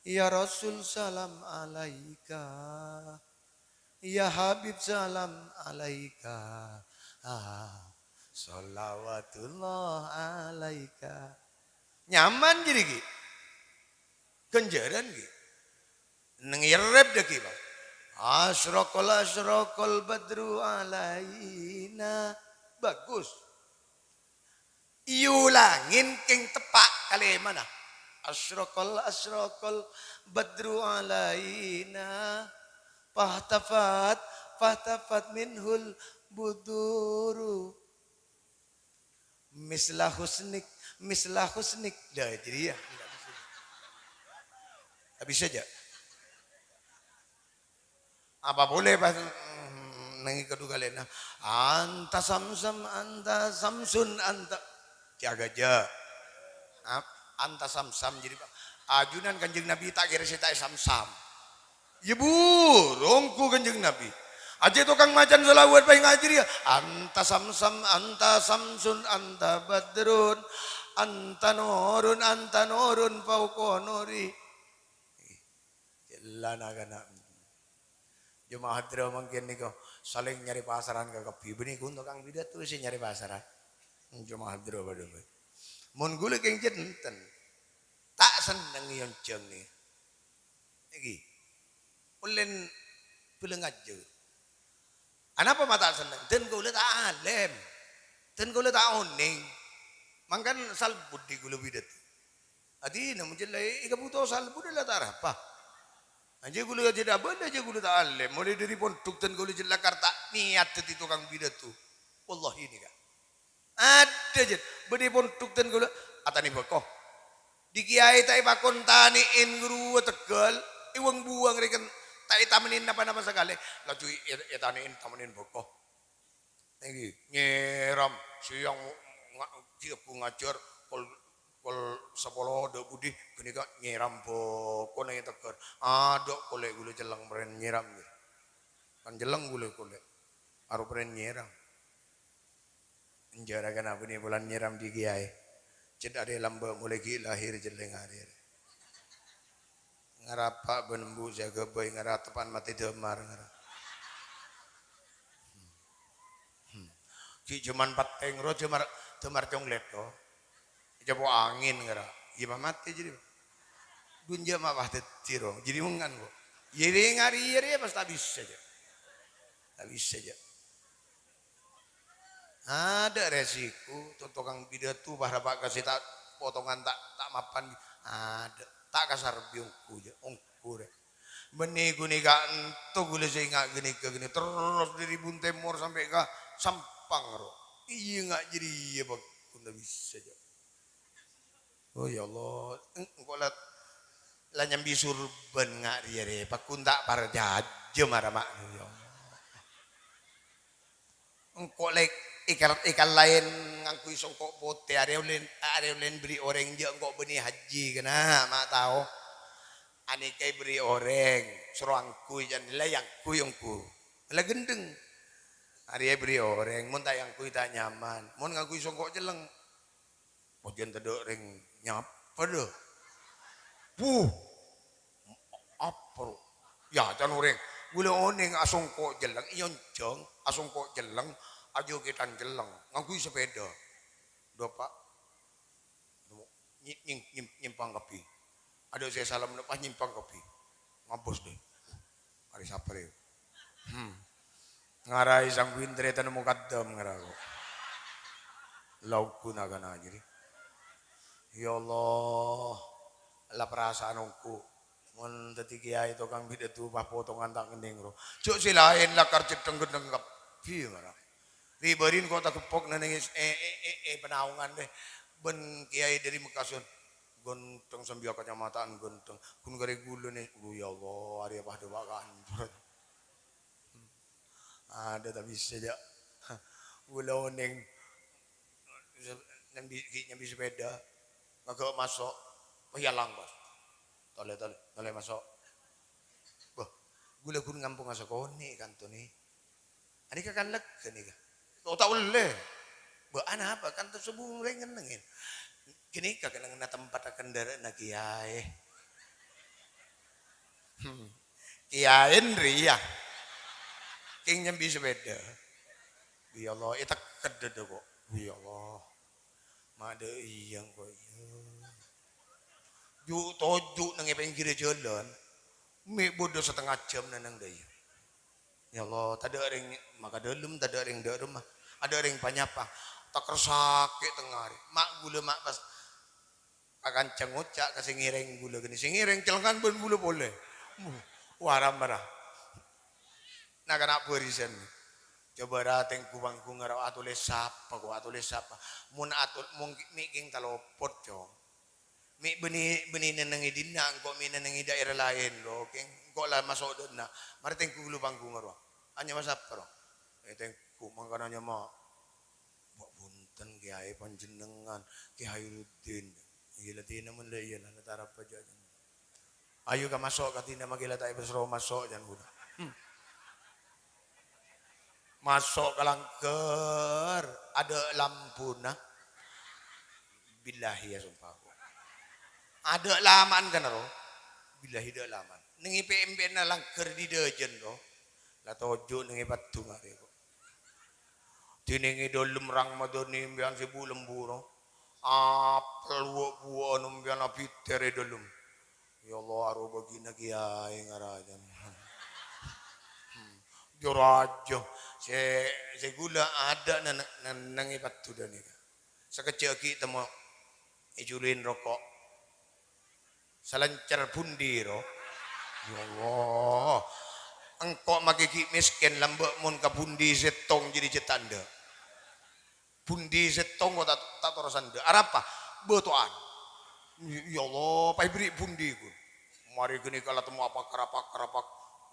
Ya Rasul salam alaika. Ya Habib salam alaika. Ah, shalawatullah alaika. Nyaman jârèya ghi. Ghânjhârân ghi. Neng èrrep dâggi', Pak. Asyraqal, asyraqal badru alaina. Bagus. Èolangè kèng teppa' kalèmana. Asyraqal, asyraqal badru alaina. Fahtafat, fahtafat minhul buduru. Misla husnik, misla husnik. Lah, jârèya. Ta' bisa jâ. Apa polè pas, mm, neng è kadhu kalèna, "Anta Samsam, anta Samsun, anta." Jâgâ jâ. Ap-, anta Samsam jârèya, Pak. Ajunan Kanjeng Nabi ta' kèra sè ta' èsamsam. Yâ burung ku Kanjeng Nabi. Ajâ tokang macan shalawat bhâi ngajhâri, "Anta Samsam, anta Samsun, anta Badrun, anta Nurun, anta Nurun fauqa nuri." Jellana kana. Jemaah hadra mangkèn nèko salèng nyarè pasaran kakabbhi. Bânnè ghun tokang pidato sè nyarè pasaran. Jemaah hadra padâ bhâi. Mon ghulâ kèng jhâ' enten. Ta' senneng èyonjhâng nè. Nèka. Ollèn bâlângajâ. Anapa ma' ta' senneng? Dân kaulâ ta' alèm. Dân kaulâ ta' onèng. Mangkana salbut dhi ghulâ pidato. Adina mon jâ' la èkabhuto salbut la ta' arapa. Ajâ ghulâ jâ' abâlâ, ajâ ghulâ ta' alèm. Molaè dâri pondhuk dân kaulâ jâ' lakar ta' niyat dhâddhi tokang pidato. Wallahi nèka. Adâ, jâ', bâdâ è pondhuk dân kaulâ, atanè bhâko. Dhi kèyaè ta' èpakon tanè'èn ghâruwa tegghâl, èwang-buwâng rèken, ta' ètamennèn napa-napa sakalè. Laju è-, ètanè'èn, tamennèn bhâko. Nèka, nyèram, sèyang nga-, ghi' ongghu ngajhâr, kol-, kol sapolo dâ' budi, ghânèka nyèram bhâko neng è tegghâl. Adâ, kolè' ghulâ celleng perèn nyèram, ghi. Kan celleng ghulâ kolè'. Aro perèn nyèram. Enjâ' ra kana bânnè polana nyèram dhi kèyaè. Cè' arè lambâ' molaè ghi' lahèr cellèng arè. Ngarapa' bân embu' sè aghâbây ngara teppa'na matè dâmar ngara. Hmm. Ghi' jhâman pettèng ro dâmar, dâmar conglèt ro. Ècapo' angèn ngara. Iyâ ma' matè jârèya. Dhunnya ma' pas dhâddhi ro. Jârèya mèngan ko'. Iyâ rè ngari iyâ rè pas ta' bisa jâ. Ta' bisa jâ. Adâ' resiko, to-, tokang pidato, para pa' kasè ta' potongan ta', ta' mapan. Adâ', ta' kasar bi' ongghu jâ, ongghu rè. Bânnè ghânèka ento ghulâ sè enga' ghânèka ghânè, terros dâri Bun Tèmor sampè' ka Sampang ro. Iyâ enga' jârèya, Pak. Ghun ta' bisa jâ. Oh, ya Allah, eng-, engko' la, la nyambi surban nga' rèya rè, pagghun ta' parcajâ mara ma'na, ya Allah. Engko' lè-, èkal-, èkalaèn ngangghuy songko' potè, arè ollè, arè ollè èberri' orèng jâ' engko' bânnè hajji, kèna, ma' tao. Anèka èberri' orèng, soro angghuy, jân la èangghuy ongghu. La ghendheng. Arèya èberri' orèng, mon ta' èangghuy ta' nyaman. Mon ngangghuy songko' celleng, pojhân tadâ' rèng nyapa, dâ. Buh. Apa, ro? Ya, can orèng. Ghulâ onèng asongko' celleng, èyonjhâng, asongko' celleng, ajhâ kètang celleng. Ngangghuy sepèda. Dâ, Pa'. Nyim-, nyim-, nyim-, nyimpang kabbhi. Adâ' sè salam, pas nyimpang kabbhi. Ngabâs, dâ. Arè sabbhâr, yâ. Hmm. Ngarai sangguin tarètan mukaddam ngara ko'. La ongghu na-kana jârèya. Ya Allah, la parasaan ongghu. Mon dhâddhi kèyaè tokang bidhâ dupa potongan ta' ngennèng, ro. Jhâ' sè laèn lakar cètheng-ghendheng kabbhi, mara. Ri-bâri' ko' tageppok nèng, eh, eh, eh, eh, panaongan, dâ. Bân kèyaè dâri Mekkason. Ghendheng sambiyâ kacamataan ghendheng. Ghun karè ghulâ nè, aduh, ya Allah, arèya padâ pa' kantor. Adâ ta' bisa, jâ'. Ghulâ onèng nyambi, ghi' nyambi sepèda. Ngaghâ' maso'. Wah, èyalang, Bos. Tolè, tolè, tolè maso'. Bâh, ghulâ ghun ngamponga sakonè' kanto nè. Anèka kan lega nèka. Oh, ta' ollè. Bâ, anapa? Kan terhubung rèng ngennengngè. Ghânèka kennengnganna tempat kendaraanna kèyaè. Hmm. Kèyaè rèya. Kèng nyambi sepèda. Ya Allah, ètekket dâdâ ko'. Ya Allah. Ma' dâ' iyâ engko' iyâ. Ju'-toju' neng è pèngghirrâ jhâlân. Mè' bâdâ satengnga jhâm neng dâ' iyâ. Ya Allah, tadâ' rèng maka dâlem, tadâ' rèng dâ' remma. Adâ' rèng panyapa. Taker sakè' tengnga arè. Ma' ghulâ ma' pas ka kanca ngoca' ka sè ngèrèng ghulâ ghânèka. Sè ngèrèng celengan bân ghulâ polè. Wara mara. Na'-kana' bârisan. Coba ra tèngghu pangghungnga ro atolè sapa, ko' atolè sapa. Mon ato-, mon mè' kèng talopot, Cong. Mè' bânnè, bânnè nennengngè dinna', engko' mè' nennengngè daerah laèn, ro, kèng engko' la maso' dâ' enna'. Marè tèngghu ghâllu pangghungnga, ro. Anyama sapa, ro? Eh, tèngghu mangkana anyama. Mbok bhunten, Kèyaè panjhennengngan, Kè Khairuddin. Iyâ la dinah mon la iyâ la, la tarapa jâ'. Ayo ka maso' ka dinah, makè la ta' èpasro maso', can ghulâ. Hmm. Maso' ka langghâr, adâ' lambuna. Billahi ya, sumpah. Adâ' lama'an kan, ro? Billahi dâ' lama'an. Neng è pè'-empè'na langghâr dâjâna, ro? La toju' neng è paddhung arè, ko'. Dhinèng è dâlem Ramadan nèmpèyan sè bu-lembu, ro. Apel wâ'-buwâ'ân nèmpèyan abitèr è dâlem. Ya Allah, aro bâgina kèyaè ngara can. Hmm. Jâ rajâ. Sè, sè ghulâ adâ' neng, neng, neng è paddhuna nèka. Sakejjhâ' ghi' temmo èjulin roko'. Salencer bhundi, ro? Ya Allah. Engko' makè ghi' mèskèn lambâ' mon ka bhundi sèttong jârèya jâ' ta' endâ'. Bhundi sèttong ko' ta', ta' torosan endâ'. Arapa? Bâto'an. Ya Allah, pas èberri' bhundi, ghun. Marè ghânèka la temmo apak-karapak-karapak.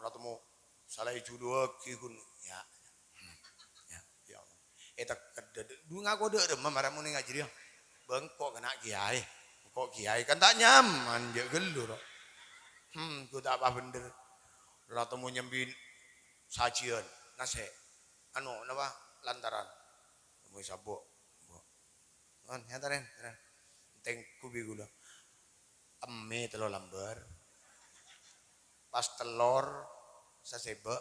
La temmo sala èjuluwaghi, ghun. Ya. Hmm. Ya, ya Allah. Ètekket dâdâ. Dhu ngako dâ' remma mara monè ngajhâri, ya. Bâ engko' kèna' kèyaè. Engko' kèyaè kan ta' nyaman, jâ' ghâllu, ro. Hmm, ghu ta' apa bhendher. La temmo nyambi sajiyân, nasè'. Anu, napa? Lantaran. Temmo sabbo'. Bon, ya, tarèn, tarèn. Tèngghu bi' ghulâ. Emmè tello lambâr. Pas tellor, sasèbâ'.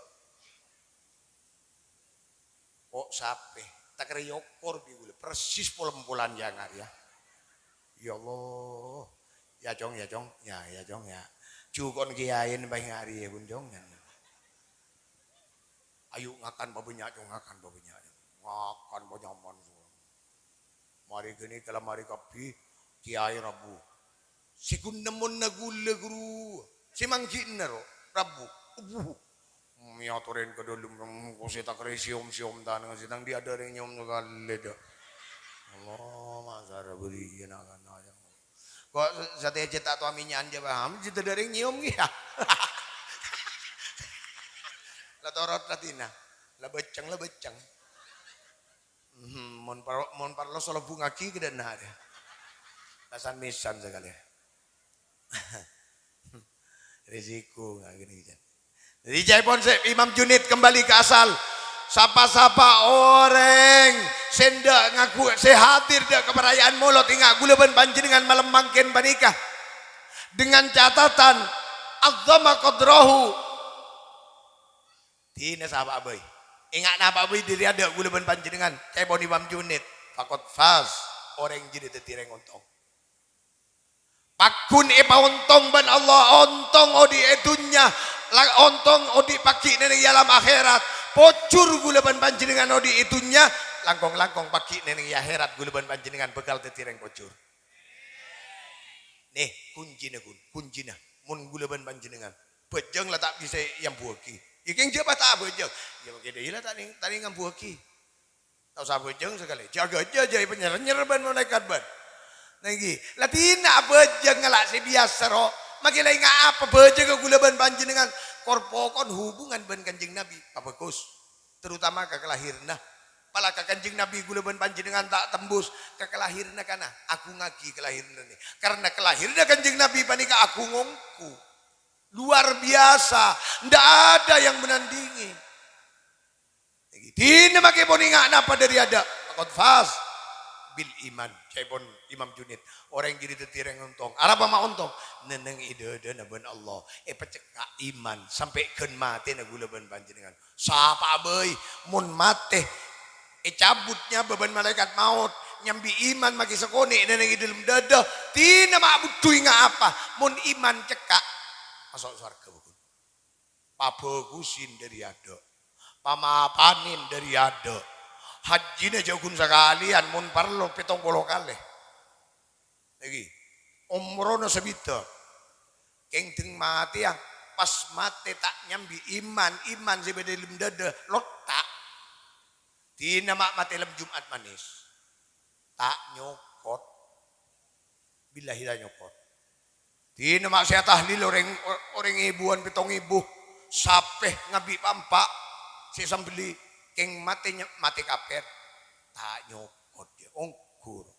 Ko' sapè. Takerrè yokor bi' ghulâ. Persis polem-polèm jâ' ngârèya. Ya Allah. Ya, Cong, ya, Cong. Ya, ya, Cong, ya. Jhuko'en kèyaèna bâi ngârèya, ghun, Cong. Ayo ngakan pabânnya', Cong, ngakan pabânnya'. Ngakan panyaman. Marè ghânèka la marè kabbhi, kèyaè rabu. Sè ghun nemmona ghulâ, ghuru. Sè mangghi'na, ro, rabu. Ubuh. Mèyatorèn ka dâlem, engko' sè takerrè sèyom-sèyom tanang, sè tang dhi' adâ' rèng nyèyom sakalè, dâ. Allah, masara bâriyâ na'-kana'. Ko' satèya cè' ta' towa mènya'an jâ paham, cè' tadâ' rèng nyèyom kèya. La torot atèna. La bâccèng, la bâccèng. Mhm, mon par-, mon parlo sala bhungaghi ka dâ' enna' arè. Tasan-mèsan sakalè. Risiko ngagini jan. Jadi, ca'èpon sè Imam Junaid kembali ke asal. Sapa-sapa orèng sè endâ' ngaku, sè hadir dâ' ka paraya'an Molod, enga' ghulâ bân panjhennengngan malem mangkèn panèka. Dengan catatan, azzama qadrahu. Dinah sapa bhâi. Enga' napa bhâi dâri adâ' ghulâ bân panjhennengngan, ca'èpon Imam Junaid. Faqad faz, orèng jârèya dhâddhi rèng ontong. Pagghun èpaontong bân Allah, ontong odi' è dhunnya, la-, ontong odi' paggi' neng è alam akhèrat. Pojhur ghulâ bân panjhennengngan odi' è dhunnya, langkong-langkong paggi' neng è akhèrat ghulâ bân panjhennengngan bhâkal dhâddhi rèng pojhur. Nè, kuncina, ghun, kuncina. Mon ghulâ bân panjhennengngan, bhâjâng la ta' bisa èambuwâghi. Yâ kèng jhâ' pas ta' abhâjâng. Yâ, makè dâ' iyâ la ta' nèng, ta' nèng ngambuwâghi. Ta' osa bhâjâng sakalè. Jâgâ jâ, jâ, èpanyèr-nyèr bân malaèkat bân. Nèngghi, la dinah abhâjâng ngala' sè biyasa, ro. Makè la enga' apa bhâjâng ka ghulâ bân panjhennengngan. Kor-pokon hubungan bân Kanjeng Nabi. Pabhâghus. Terutama ka kalahiranna. Pala ka Kanjeng Nabi ghulâ bân panjhennengngan ta' tembus. Ka kalahiranna kana, agungngaghi kalahiranna nè. Karna kalahiranna Kanjeng Nabi panèka agung ongghu. Luar biasa. Ndak ada yang menandingi. Dinah makè pon enga' napa dâri adâ'. Faqad faz bil iman. Ca'èpon Imam Junaid. Orèng jârèya dhâddhi rèng ontong. Arapa ma' ontong? Nèng-nèng è dâdâna bân Allah. Èpacekka' iman sampè' ghân matèna ghulâ bân panjhennengngan. Sapa bhâi, mon matè, ècabut nyabâ bân malaèkat maot, nyambi iman makè sakonè' nèng-nèng è dâlem dâdâ, dinah ma' budhu enga' apa, mon iman cekka', maso' sowarghâ, bhâghus. Pabhâghusin dâri adâ', pamapanè dâri adâ', hajjina jhâ' ghun sakalèyan, mon parlo pèttong polo kalè. Nèngghi, omorra sabidhâk. Kèng dhing matèya, pas matè ta' nyambi iman, iman sè bâdâ è dâlem dâdâ, lotta'. Dinah ma' matè lem Jum'at Manis. Ta' nyokot. Billahi ta' nyokot. Dinah ma' sè atahlil orèng, orèng èbuwân pèttong èbu. Sapè ngabi' pa'-empa' sè sambelli, kèng matè ny-, matè kapèr. Ta' nyokot, yâ, ongghu.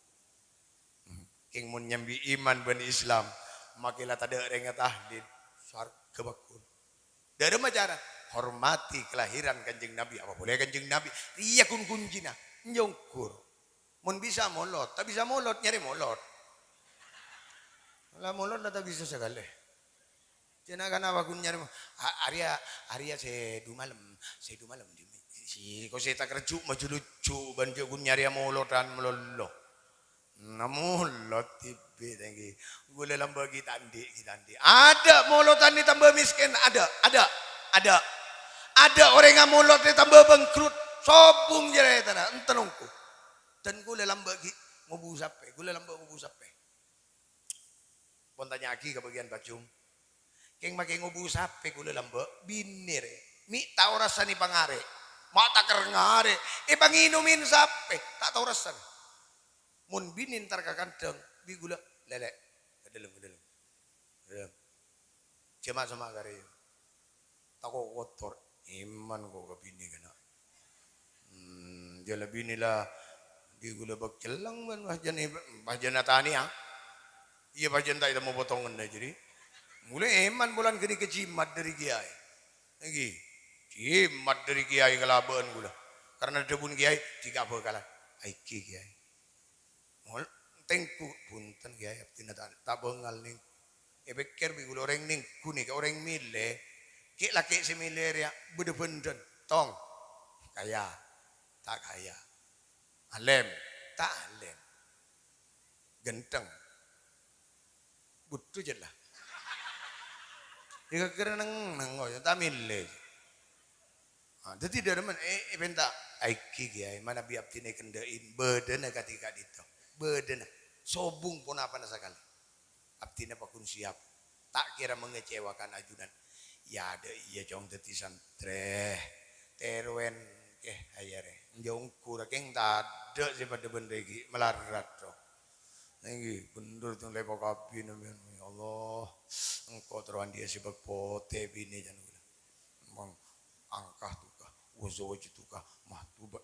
Kèng mon nyambi iman bân Islam, makè la tadâ' rèng atahlil, sowarghâ bhâghus. Dârâmma cara? Hormati kelahiran Kanjeng Nabi. Apa polè Kanjeng Nabi? Iyâ kun-kuncina. Nyongkur. Mon bisa molot, ta' bisa molot, nyarè molot. La molot la ta' bisa sakalè. Jhâ' na' kanapa ghun nyarè mo-, a-, arèya, arèya sè du malem, sè du malem, si, ko sè ta' kerju' maju lucu, bân jhâ' ghun nyarèya molotan malolo. Na molot dhibi' tèngghi. Ghulâ lambâ' ghi' ta' andi', ghi' ta' andi'. Adâ' molotan nè tambâ mèskèn, adâ', adâ', adâ'. Adâ' orèng amolot nè tambâ bangkrut, sobung jârèya tana, enten ongghu. Dan ghulâ lambâ' ghi' ngobu sapè, ghulâ lambâ' ngobu sapè. Pon tanya'aghi ka bâgiyân pajhung. Kèng makè ngobu sapè ghulâ lambâ', binè rè. Mè' ta' orassanè pangarè'. Ma' ta' kèr ngarè'. Èpangènomè sapè, ta' tao orassanè. Mon binè entar ka kandhâng, bi' ghulâ, "Lè', lè', ka dâlem, ka dâlem. Ka dâlem. Jhâ' ma'-, soma' karè, yâ." Tako' kotor. Èman ko' ka binè kana'. Hmm, jâ la binè la, bi' ghulâ bâk celleng bân pas jân, pas jân atanèya. Iyâ, pas jân ta' ètemmo potonganna jârèya. Ghulâ èman bulân ghânèka jimat dâri kèyaè. Èngghi, jimat dâri kèyaè kalabân ghulâ. Karna dhâbuna kèyaè, dhika bhâkalan. Aèngghi kèyaè. Mol-, tèngghu, bhunten, Kèyaè, abdhina ta', ta' bângal nèngghu. Èpèkkèr bi' ghulâ orèng nèngghu nèka orèng mèlè, ghi' lakè' sè mèlè rèya bâdâ bhândhân, tong, kaya, ta' kaya, alèm, ta' alèm, ghântheng, budhu jâ la. Èkakèra neng-, neng, ta' mèlè. Ah, dhâddhi dhâremma, eh, èpènta, "Aèngghi, Kèyaè, manabi abdhina èkendhâ'in bâdâna kadhi ka'dinto. Bâdâna. Sobung ponapana sakalè. Abdhina pagghun siap. Ta' kèra mengecewakan ajunan." "Iyâ, adâ' iyâ, Cong, dhâddhi santrè. Terowèn kè, ayarè. Enjâ' ongghu ra kèng tadâ' sè padâ bân rèya ghi' malarat, ro." Èngghi, bhendher, Cong, lèpa' kabin, ya Allah. Engko' terro andi'â sè bâk potè binè, can ghulâ. Bang, angkah tukah, wa zawajtuka mahtuba.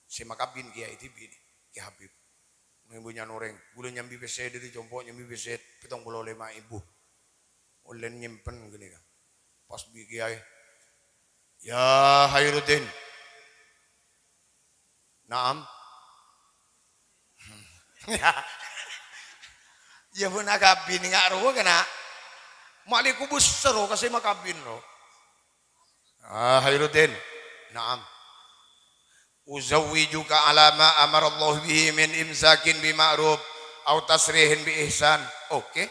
Sè makabin Kèyaè dhibi' nè, Kè Habib. Neng bânnya' orèng, ghulâ nyambi pèssè dhâri compo', nyambi pèssè pèttong polo lèma èbu. Ollèna nyèmpen ghânèka. Pas bi' Kèyaè, "Ya Khairuddin, Naam. Ya. Ya, bân akabin nga' rowa kana'. Ma'lè kobâsa ro, kasè makabin ro. Ah, Khairuddin. Naam. "Uzawwijuka ala ma amarallahu bihi min imsakin bima'ruf au tasrihin bi ihsan." Oke.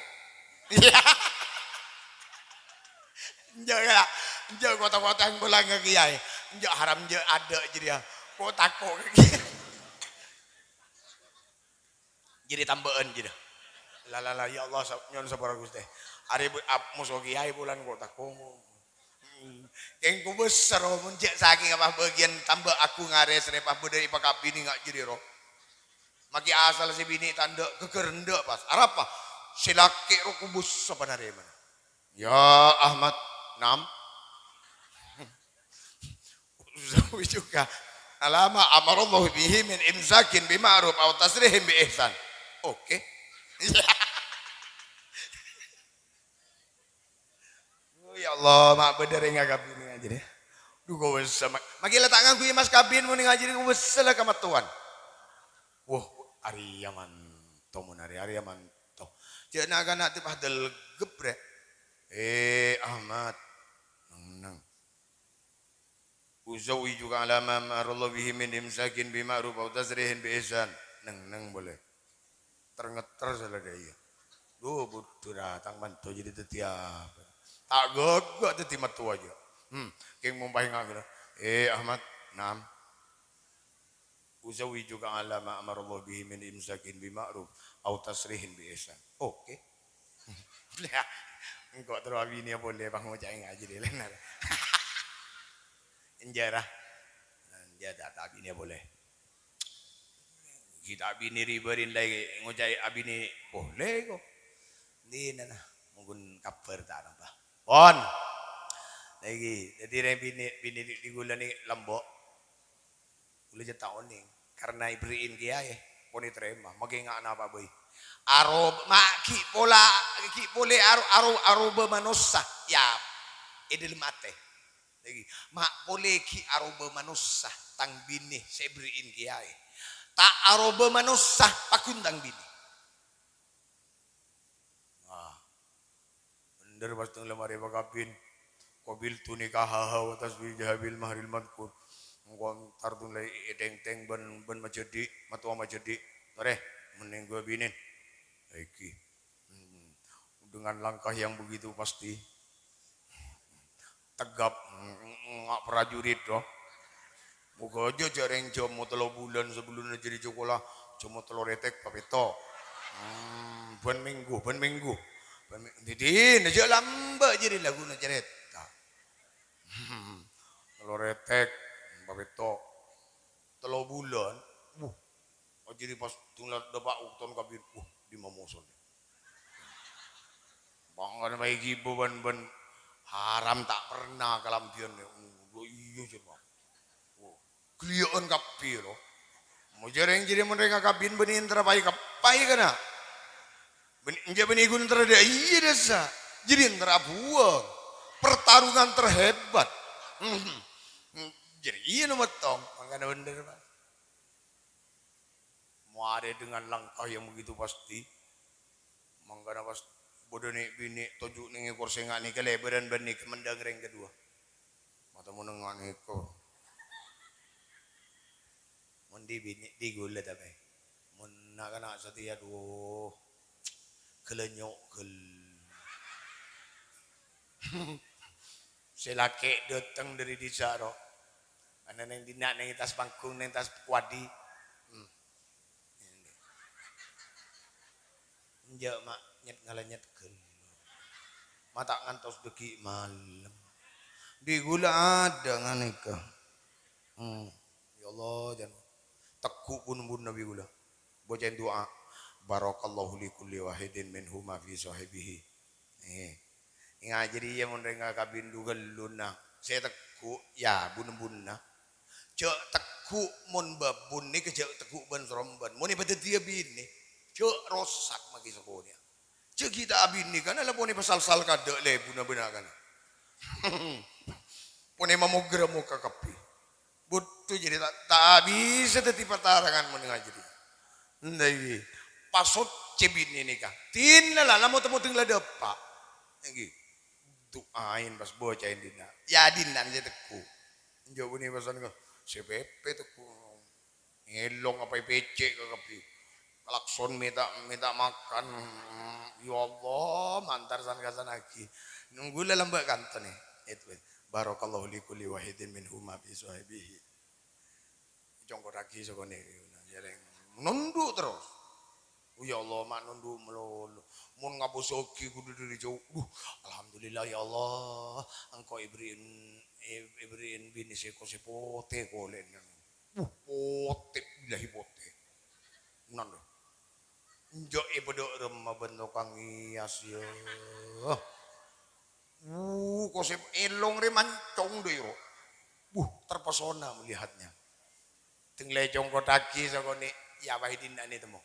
Iya. Enjâ' ya. Enjâ' kota-kota yang pulang ka kiyaè. Enjâ' haram, enjâ' adâ' jârèya. Kok tako' ka kiyaè. Jârèya tambâ'ân jârèya. La, la, la, ya Allah, sa-, nyo'on sapora, Ghustè. Arè bu-, ap-, moso kiyaè bulân kok tako'. Hmm. Kèng kobâsa ro, mon jâ' sakèng apa bâgiyân tambâ' aghung arè sè rèpa bâdâ èpakabinè nga' jârèya ro. Makè asal sè binè' ta' endâ', ghâghâr endâ' pas. Arapa? Sè lakè' ro kobâsa panarèmana. Ya Ahmad, naam. Uzawwijuka ala ma amarallahu bihi min imsakin bima'ruf au tasrihin bi ihsan. Oke. Oh, ya Allah, ma' bâdâ rèng akabin ngajârè. Dhu, kobâsa, ma-, makè la ta' ngangghuy mas kabin mon ngajârè kobâsa la ka mattowan. Wah, arèya manto mon arè, arèya manto. Jâ' na'-kana' tè padâl gebrek. Eh, Ahmad. Neng-neng. "Uzawwijuka ala ma amarallahu bihi min imsakin bima'ruf au tasrihin bi ihsan." Neng-neng polè. Ter-ngetter sala dâ' iyâ. Dhu, budhu ra, tang manto jârèya dhâddhi apa? Ta' ghâghâ dhâddhi mattowa jâ. Hmm, kèng mompa'è ngaguna. Eh, Ahmad, naam. "Uzawwijuka ala ma amarallahu bihi min imsakin bima'ruf au tasrihin bi ihsan." Oke. Engko' terro abinèya polè pas ngoca'è ngajârè lènar. Enjâ' ra. Enjâ' ta', ta' abinèya polè. Ghi' ta' abinè ribârin laè ngoca'è abinè polè ko. Dinana, mongghun kabhâr ta' napa. Pon. Nèkè, dhâddhi rèng binè', binè' dhi-, dhi ghulâ nè lambâ'. Ghulâ jhâ' ta' onèng, karna èberri'in kèyaè, pon ètarèma, makè nga' napa bhâi. Arob-, ma' ghi' pola, ghi' polè aro-, aro-, aroba manossa, ya, è dhâlem atè. Lagi, ma' polè ghi' aroba manossa, tang binè sè èberri'in kèyaè. Ta' aroba manossa, paggun tang binè. Wah, bhender pas teng lemari pakabin. "Qabiltu nikahaha wa tazwijaha bil mahril madzkur." Engko' entar tun la ètèngtèng bân, bân majhâdhi', mattowa majhâdhi'. Torè, mennèng ghâbinin. Saèki. Hmm. Dengan langkah yang begitu pasti. Tegap, nga' prajurit, do. Moghâ jâ' jâ' rèng jhâmo tello bulân sabellunna jârèya sakola, jhâmo tello rètèk papètto'. Hmm, bân mènggu, bân mènggu. Bân mè-, didin jâ' lambâ' jârèya laguna carèta. Tello rètèk, papètto'. Tello bulân, wuh, jârèya pas dungla dâpa' ukton kabin, wuh, dimma moso. Bângkana maè ghibâ bân, bân haram ta' perna kalambhiyân. Oh, iyâ, jâr, Pak. Oh, ghâliyâ'ân kabbhi, lo. Mo jârèng jârèya mon rèng akabin bânnè èntara paè-kapaè kana'. Bân-, enjâ' bânnè ghun èntara dâ' iyâ dâsa. Jârèya èntara abuwâng. Pertarungan terhebat. Jârèya iyâ no mèttong. Mangkana bhender, Pak. Mo arè dengan langkah yang begitu pasti. Mangkana pas bâdâ nè'-binè' toju' nèng èkor sènga' nèka lèbârân bân nèka mendhâng rèng kadhuwâ. Mata mo nèng nga' nèka. Mon dhi binè', dhi ghulâ tapè. Mon na'-kana' satèya, dhu. Ghâlânyo', ghâl-, sè lakè' dâteng dâri dissa', ro. Ana nèng dinna', nèng attas panggung, nèng attas kowadi. Hmm. Enjâ', Ma', nyet-ngalanyet ghâllu. Ma' ta' ngantos dâggi' malem. Bi' ghulâ adâ' nganèka. Hmm. Ya Allah, jân. Tegghu' bun-bun bi' ghulâ. Bâca'in du'a. Barakallahu li kulli wahidin minhuma fi sahibihi. Eh. Ènga' jârèya mon rèng akabin dhu-ghâlluna sè tegghu', ya, bun-bunna. Jâ' tegghu' mon bâbun nèka jâ' tegghu' bân-sorombân. Mon èpadhâddhiyâ binè, jâ' rosak maghi sakonèya. Jâ' ghi' ta' abinè kana la pon èpasal-sal kadâ' lèbuna bâna kana. Pon èmamoghâ-moghâ kabbhi. Bhuto jârèya ta', ta' bisa dhâddhi partarangan mon ngajhâri. Nda, iyâ. Pas soccè binè nèka. Dinala la mo-, temmo dhâng la dâpa'. Èngghi. Du'aèn pas bâca è dinna'. Yâ dinna' jâ tegghu. Enjâ' bânnè pasan ka, sè pèpè tegghu. Ngèlong apa èpècè' ka kabbhi. Klakson mènta, mènta makan. Ya Allah, mantar san-kasan aghi. Nunggu la lambâ' kanto nè. Itu. Barakallahu li kulli wahidin minhuma fi sahibihi. Congkottaghi sakonè'. Jârèng nondhu' terros. Oh, ya Allah, ma' nondhu' malolo. Mon ngabâsaghi kodhu dâri jhâu. Duh, alhamdulillah, ya Allah. Engko' èberri'in, è-, èberri'in binè sè ko-, sè potè kolè'na. Duh, potè, billahi potè. Nan. Enjâ' èpadhâ' remma bân tokang ngèyas, ya. Wuh, kosèp èlong rè mancong dâ' ro. Wuh, terpesona melihatnya. Teng lè congkottaghi sakonè', ya, wahidin ane temmo.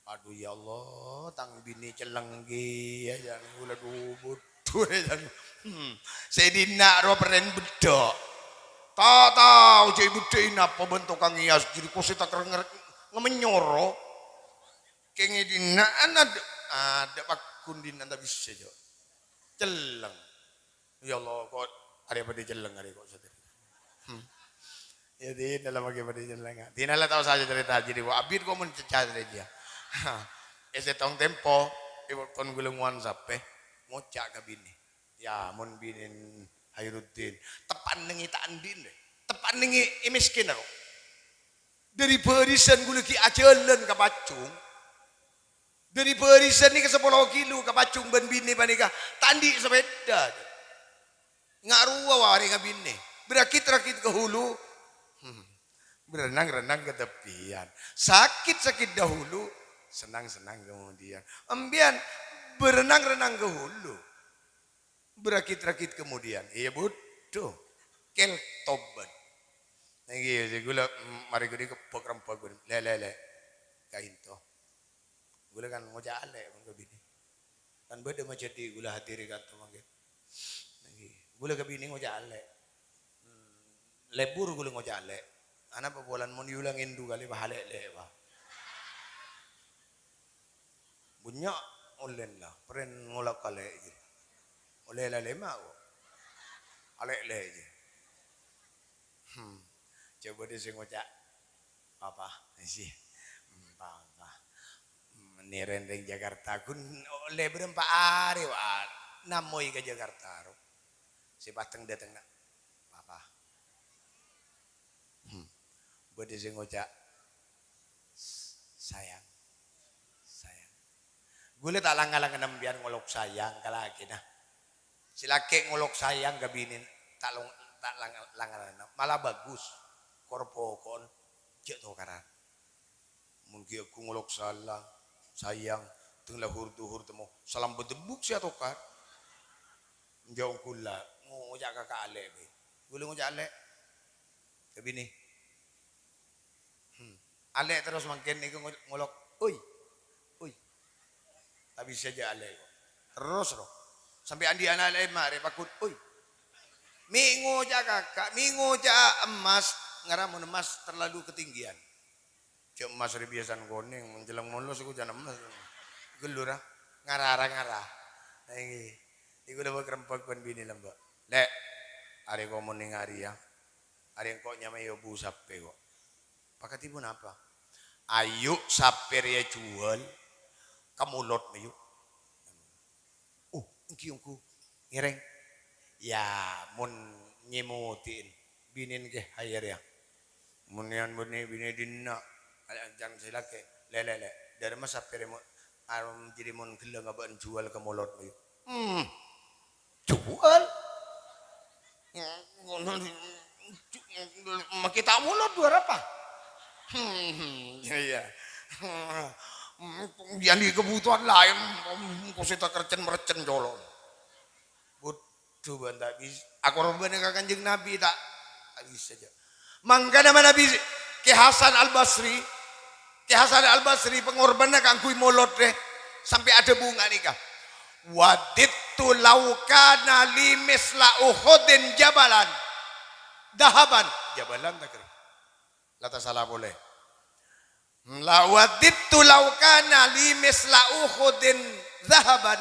Aduh, ya Allah, tang binè celleng kèya, ya, kaulâ dubut. Duh, ya. Hmm. Sè dinna' ro perrèn beddhâ'. Ta' tao jâ' èbeddhâ'i napa bân tokang ngèyas, jârèya kosè ta' kerrèng ngamennyoro. Kèng è dinna' adâ', adâ' paggun dinna' ta' bisa, Jo. Celleng. Ya Allah, kok arè padâ celleng arè kok sadhâjâ. Hmm. Ya, dinala maghi padâ celleng. Dinala tao saja cerita jadi, wa abit kok mon cerita dia. È sèttong tempo, è bâkto kaulâ ngowan sapè, ngoca' ka binè. Ya, mon binèn Hairuddin, teppa'an nèng è ta' andi'na, teppa'an nèng è, è mèskènna, kok. Dâri bârisan kaulâ ghi' ajhâlân ka Pacung. Dâri bârisan nèka sapolo kilo ka Pacung bân binè panèka ta' andi' sapèda. Nga' rowa warèngnga binè. Berakit-rakit ka hulu. Hmm. Berenang-renang ka tepian. Sakit-sakit dahulu, senang-senang kemudian. Empiyan berenang-renang ka hulu. Berakit-rakit kemudian. Iyâ, bhuto. Kèl tobat. Nèngghi, sè kaulâ, mm, marè ghânèka bâk-rembâk, lè, lè, lè. Kaènto. Kaulâ kan ngoca' alè' mon ka binè. Kan bâdâ majhâdhi kaulâ hadirè kanto mangkèn. Nèngghi. Kaulâ ka binè ngoca' alè'. Hmm, lebur kaulâ ngoca' alè'. Anapa polana mon yula ngendu kalè, bâ, alè'-lè', bâ. Bânnya' ollèna la, perrèn ngola' kalè' jâ. Ollè la lèma' kok. Alè'-lè' jâ. Hmm. Coba dâ' sè ngoca', "Papa." Iyâ. Hmm, "Papa." Hmm, nèrèn rèng Jakarta. Ghun ollè bârâmpa arè, wa, nammoy ka Jakarta, ro. Sè pateng dâteng, na'. "Papa." Hmm. Bâdâ sè ngoca', "Sayang, sayang." Ghulâ ta' lang-ngalang sampèyan ngolok sayang ka lakèna. Sè lakè ngolok sayang ka binèna, ta' long-, ta' lang-, lang-ngalang. Malah bagus. Kor-poko'en, jhâ' tokaran. Mon ghi' ghu ngolok sala, sayang, dâng lahur-duhur temmo, salam bedebbuk sè atokar. Enjâ' ghulâ, ngoca' ka, ka alè' bhâi. Ghulâ ngoca' alè'. Ka binè. Hmm. Alè' terros mangkèn nèko ngo-, ngolok, "Oi, oi." Ta' bisa jâ' alè' kok. Terros, ro. Sampè' andi' ana' lèma' rè paggun, "Oi." Mè' ngoca' kaka', mè' ngoca' emmas, ngara mon emmas terlalu ketinggian. Jâ' emmas rè biyasana konèng, mon celleng molos iku jân emmas. Ghellur, ah. Ngara-ngara. Nah, èngghi. Iku lambâ' rembhâk bân binè lambâ'. "Lè', arè ko' mon nèng arèya. Arè engko' nyamaè Abu Sapè, ko'." "Pakadhi ponapa?" "Ayu' sapè rèya jhuwâl ka Molot, mayu." "Oh, èngghi ongghu. Ngèrèng." "Ya, mon nyèmodhi'in, binèn kè hajar, ya." Mon èyan bânnè binè dinna', jhân sè lakè, "Lè', lè', lè', dâremma sapè rè, Mo', arom jârèya mon ghellâ' ngabâ'ân jhuwâl ka Molot, mayu." "Hmm, jhuwâl? Makè ta' Molot, dhu arapa?" "Hmm, iyâ, iyâ. Hmm, yâ, andi' kebutuhan laèn, hmm, ko' sè ta' kercen-mercen colo'." Bhuto bân ta' bis-, akorbhâna ka Kanjeng Nabi ta', ta' bisa jâ. Mangkana manabi Kè Hasan Al-Basri, Kè Hasan Al-Basri pangorbhânna kaangghuy Molot rè, sampè' adhâbu nga' nèka, "Wadittu law kana li misla Uhudin jabalan." Dhahaban, jhâ' bâlân ta' ghâr. La tasala polè. "La waddittu law kana li misla Uhudin dhahaban,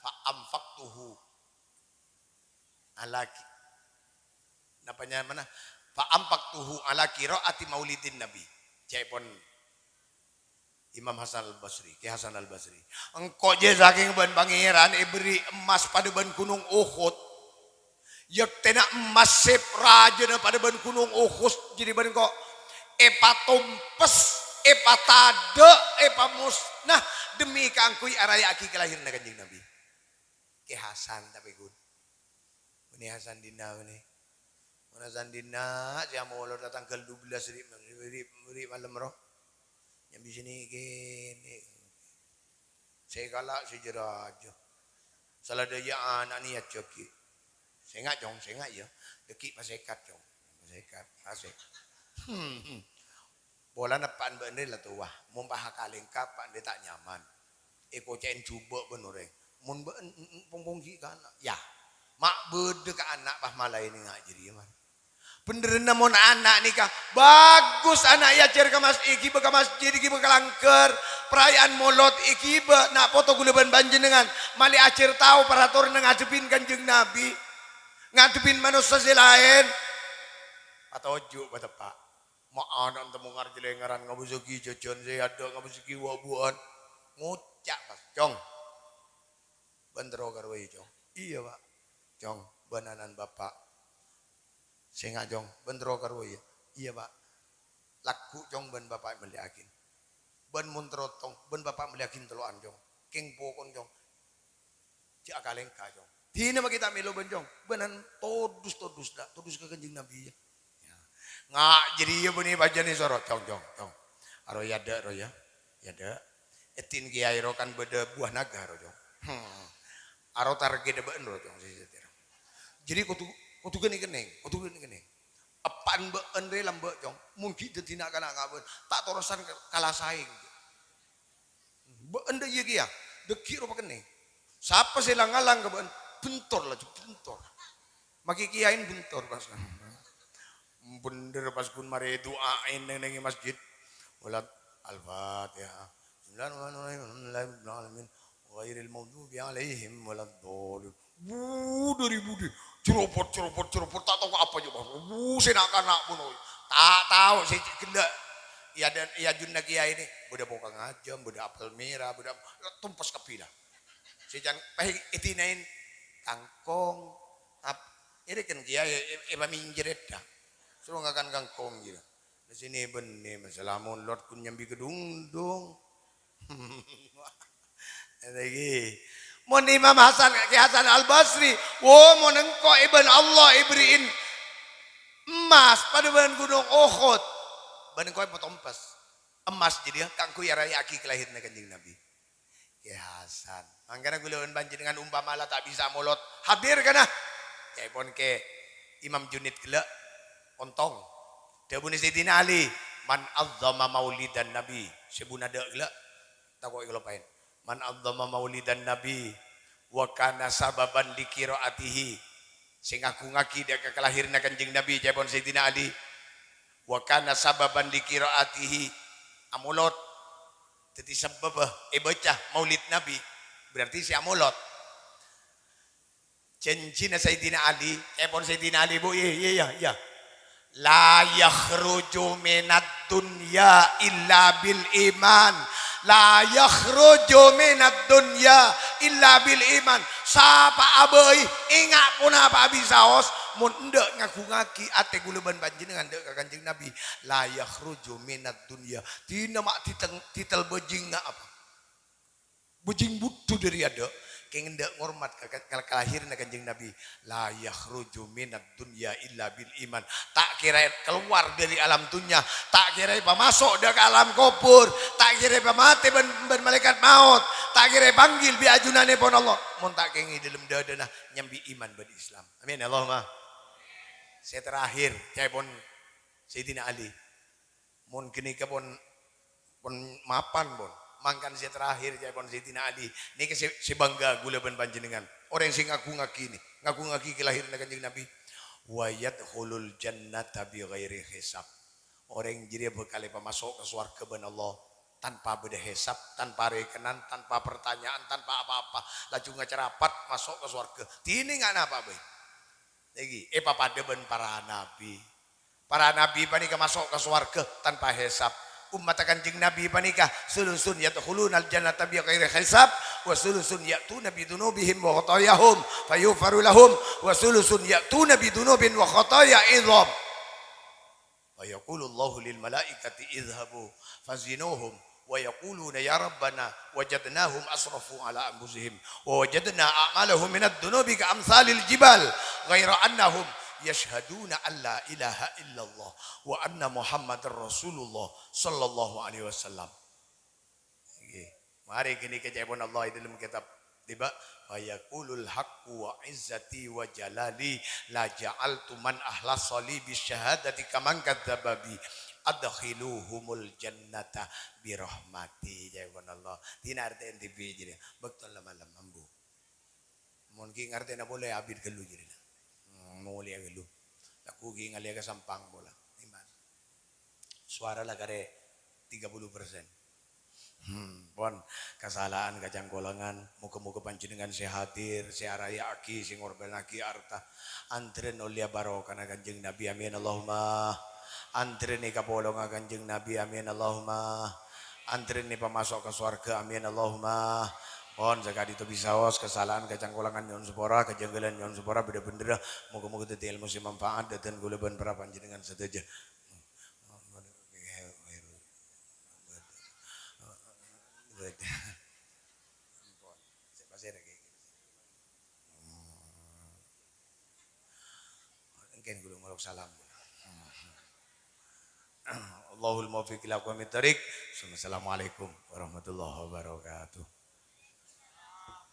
fa anfaqtuhu ala ki-," napa nyamana? "Fa anfaqtuhu ala qiraati maulidin Nabi." Ca'èpon Imam Hasan Al-Basri, Ki Hasan Al-Basri. "Engko' jhâ' sakèng bân Pangèran èberri' emmas padâ bân Ghunong Uhud. Yâ tèna emmas sè rajâna padâ bân Ghunong Uhud, jâriyâ bân engko' èpatompes, èpatadâ', èpamusna demi kaangghuy araya'aghi kalahiranna Kanjeng Nabi." Ki Hasan tapè ghun. Bânnè Hasan dinna' bânnè. Mon Hasan dinna' sè amolod tangghâl dubellâs ri', ri', ri' malem ro. Nyambi sè nè' kènè'. Sè kala' sè jârâjâ. Saladhâjâ ana' nèyat jâghi. Sènga', Cong, sènga', yâ. Dâgghi' pasèkat, Cong. Pasèkat, pasèk. Hmm, hmm. Polana eppa'en bâ'en rè la towa, mon pas akalèngka eppa'en rè ta' nyaman. Èkoca'è jhubâ' bân orèng. Mon bâ'en, mm, mm, pong-pong ghi' kana'. Yâ, ma' bâdâ ka ana' pas malaènè nga' jârèya, mar. Bhendherrâ mon ana' nèka, bagus ana' èajhâr ka mas-, èghibâ ka masjid, èghibâ ka langghâr, paraya'an molod èghibâ, na' poto ghulâ bân panjhennengngan, malè ajhâr tao paratoranna ngadhebbhi Kanjeng Nabi, ngadhebbhi manossa sè laèn. Patoju' pateppa'. Ma' ana' entemmo ngar-jhâlèngaran ngabâsaghi jhâjhân sè adâ', ngabâsaghi wa'-buwa'an. Ngoca', pas, "Cong, bân terro ka rowa, yâ, Cong?" "Iyâ, Pa'." "Cong, bân ana'na Bapa'." "Sènga', Cong, bân terro ka rowa, yâ?" "Iyâ, Pa'." "Lagghu', Cong, bân Bapa' mellèyaghin. Bân mon terro tong, bân Bapa' mellèyaghin tello'an, Cong. Kèng pokon, Cong. Jhâ' akalèngka, Cong. Dinah makè ta' mèlo bân, Cong. Bânan todus-todus, dâ', todus ka Kanjeng Nabi, yâ." Yâ. Nga' jârèya bânnè pajhân èsoro, "Cong, Cong, Cong. Aro èadâ' ro, yâ. Èadâ'. Èdin kèyaè ro kan bâdâ buwâ naga ro, Cong." Hmm. "Aro targèdhâ bâ'en ro, Cong, sè sètir. Jârèya kodhu, kodhu kennèng-kennèng, kodhu kennèng-kennèng. Eppa'en bâ'en rè lambâ', Cong. Mon ghi' dâddhi na'-kana' ka bâ'en, ta' torosan ka-, kala saèng." Bâ'en dâ' iyâ kèya, dâgghi' ropa kennèng. Sapa sè lang-ngalang ka bâ'en, bentor laju, bentor. Makè kèyaèn bentor, pas. Bhendher pas ghun marè du'aèn neng-neng è masjid. Walad, Al-Fatihah. Bismillahirrahmanirrahim. Alhamdulillahirabbil alamin. Ghairil maghdubi alaihim waladdallin. Budi, budi. Ceropot, ceropot, ceropot. Ta' tao apa jâ', Bang. Bu, sè na'-kana' buno. Ta' tao sè gellâ'. Yâ, dan, yâ, junna kèyaè nè. Bâdâ pokang ajâm, bâdâ apel mèra, bâdâ, tompes kabbhi la. Sè can, pas èdina'è kangkong. Ap-, èrèken kèyaè, è, è, èpaminjrèt dâ. Soro ngakan kangkong, gila. Di sini bânnè masalah molod ghun nyambi kadhungdhung. Lagi. Mon Imam Hasan, Ki Hasan Al-Basri, "Wo, mon engko' è bân Allah èberri'in emmas padâ bân Ghunong Uhud, bân engko' èpatompes emmas jârèya kaangghuy araya'aghi kalahiranna Kanjeng Nabi." Ki Hasan. Mangkana ghulâ bân panjhennengngan umpama la ta' bisa molod, hadir kana? Ca'èpon Kè Imam Junaid ghellâ', ontong. Dhâbuna Sayyidina Ali, "Man 'azzama maulidan Nabi," sè bunadâ' ghellâ', tako' èkaloppaèn. "Man 'azzama maulidan Nabi wa kana sababan li qiraatihi," sè ngaghungaghi dâ' ka kalahiranna Kanjeng Nabi, ca'èpon Sayyidina Ali, "wa kana sababan li qiraatihi," amolod, dâddhi sabâbbhâ èbâca Maulid Nabi, berarti sè amolod. Janjina Sayyidina Ali, èpon Sayyidina Ali, Bu, iyâ, iyâ, iyâ, iyâ. "La yakhruju minad dunya illa bil iman. La yakhruju minad dunya illa bil iman." Sapa'a bhâi, enga' ponapa'a bisaos, mon endâ' ngaghungaghi atè ghulâ bân panjhennengngan dâ' ka Kanjeng Nabi. "La yakhruju minad dunya." Dinah ma' diteng-, ditel bâjingnga apa? Bâjing budhu dâri adâ', kèng endâ' ngormat ka, ka, ka, kalahiranna Kanjeng Nabi, "La yakhruju minad dunya illa bil iman." Ta' kèra kalowar dâri alam dunnya, ta' kèra èpamaso' dâ' ka alam kobhur, ta' kèra èpamatè bân, bân malaèkat maot, ta' kèra èpanggil bi' ajunanèpon Allah, mon ta' kèng è dâlem dâdâna nyambi iman bân Islam. Amin, Allahumma. Sè terakhir, ca'èpon Sayyidina Ali. Mon ghânèka pon, pon mapan, pon. Mangkana sè terakhir, ca'èpon Sayyidina Ali. Nèka sè, sè bangga ghulâ bân panjhennengngan. Orèng sè ngaghungaghi nè, ngaghungaghi kalahiranna Kanjeng Nabi. "Wa yadkhulul jannata bi ghairi hisab." Orèng jârèya bhâkal èpamaso' ka sowarghâ bân Allah tanpa bâdâ hisab, tanpa rèkènan, tanpa pertanyaan, tanpa apa-apa. Laju ngacarapat maso' ka sowarghâ. Dinèng napa bhâi? Nèka èpapadâ bân para nabi. Para nabi panèka maso' ka sowarghâ tanpa hisab. Ummatta Kanjeng Nabi panèka, "Sulusun yadkhulunal jannata bi ghairi hisab, wa sulusun ya'tuna bi dzunubihim wa khatayahum fayughfaru lahum, wa sulusun ya'tuna bi dzunubin wa khataya idham." Wa yaqulullahu lil malaikati, "Idhhabu fazinuhum." Wa yaquluna, "Ya Rabbana, wajadnahum asrafu ala anfusihim, wa wajadna a'malahum minadz dzunubi ka amsalil jibal, ghaira annahum yashhaduna an la ilaha illallah wa anna Muhammadar Rasulullah sallallahu alaihi wasallam." Ngghi. Marè ghânèka ca'èpon Allah è dâlem kètab Diba, "Wa yaqulul haqqu wa izzati wa jalali, la ja'altu man akhlasa li bisyahadati kaman kadzdzaba bi. Adkhiluhumul jannata bi rahmati." Ca'èpon Allah. Dinah artèna dhibi' jârèya. Bâkto la malem ambu. Mon ghi' ngartèna polè abit ghâllu jârèya. Hmm, molèya ghâllu. Lagghu' ghi' ngalèya ka Sampang pola. Iman. Sowara la karè tiga puluh persen. Hmm, pon, kasala'an kacangkolangan. Moga-moga panjhennengan sè hadir, sè araya'aghi, sè ngorbhânnaghi arta. Antarèn ollèya barokana Kanjeng Nabi, amin, Allahumma. Antarèn èkapolonga Kanjeng Nabi, amin, Allahumma. Antarèn èpamaso' ka sowarghâ, amin, Allahumma. Pon, sakadhi tobi saos, kasala'an kacangkolangan nyo'on sapora, kajhângghâlân nyo'on sapora, bhender-bhender. Moga-moga dhâddhi èlmo sè manfaat dhâteng kaulâ bân para panjhennengan sadhâjâ. Engkèn ghulâ ngolok salam. Allahul muwaffiq ila aqwamit thariq. Assalamualaikum warahmatullahi wabarakatuh.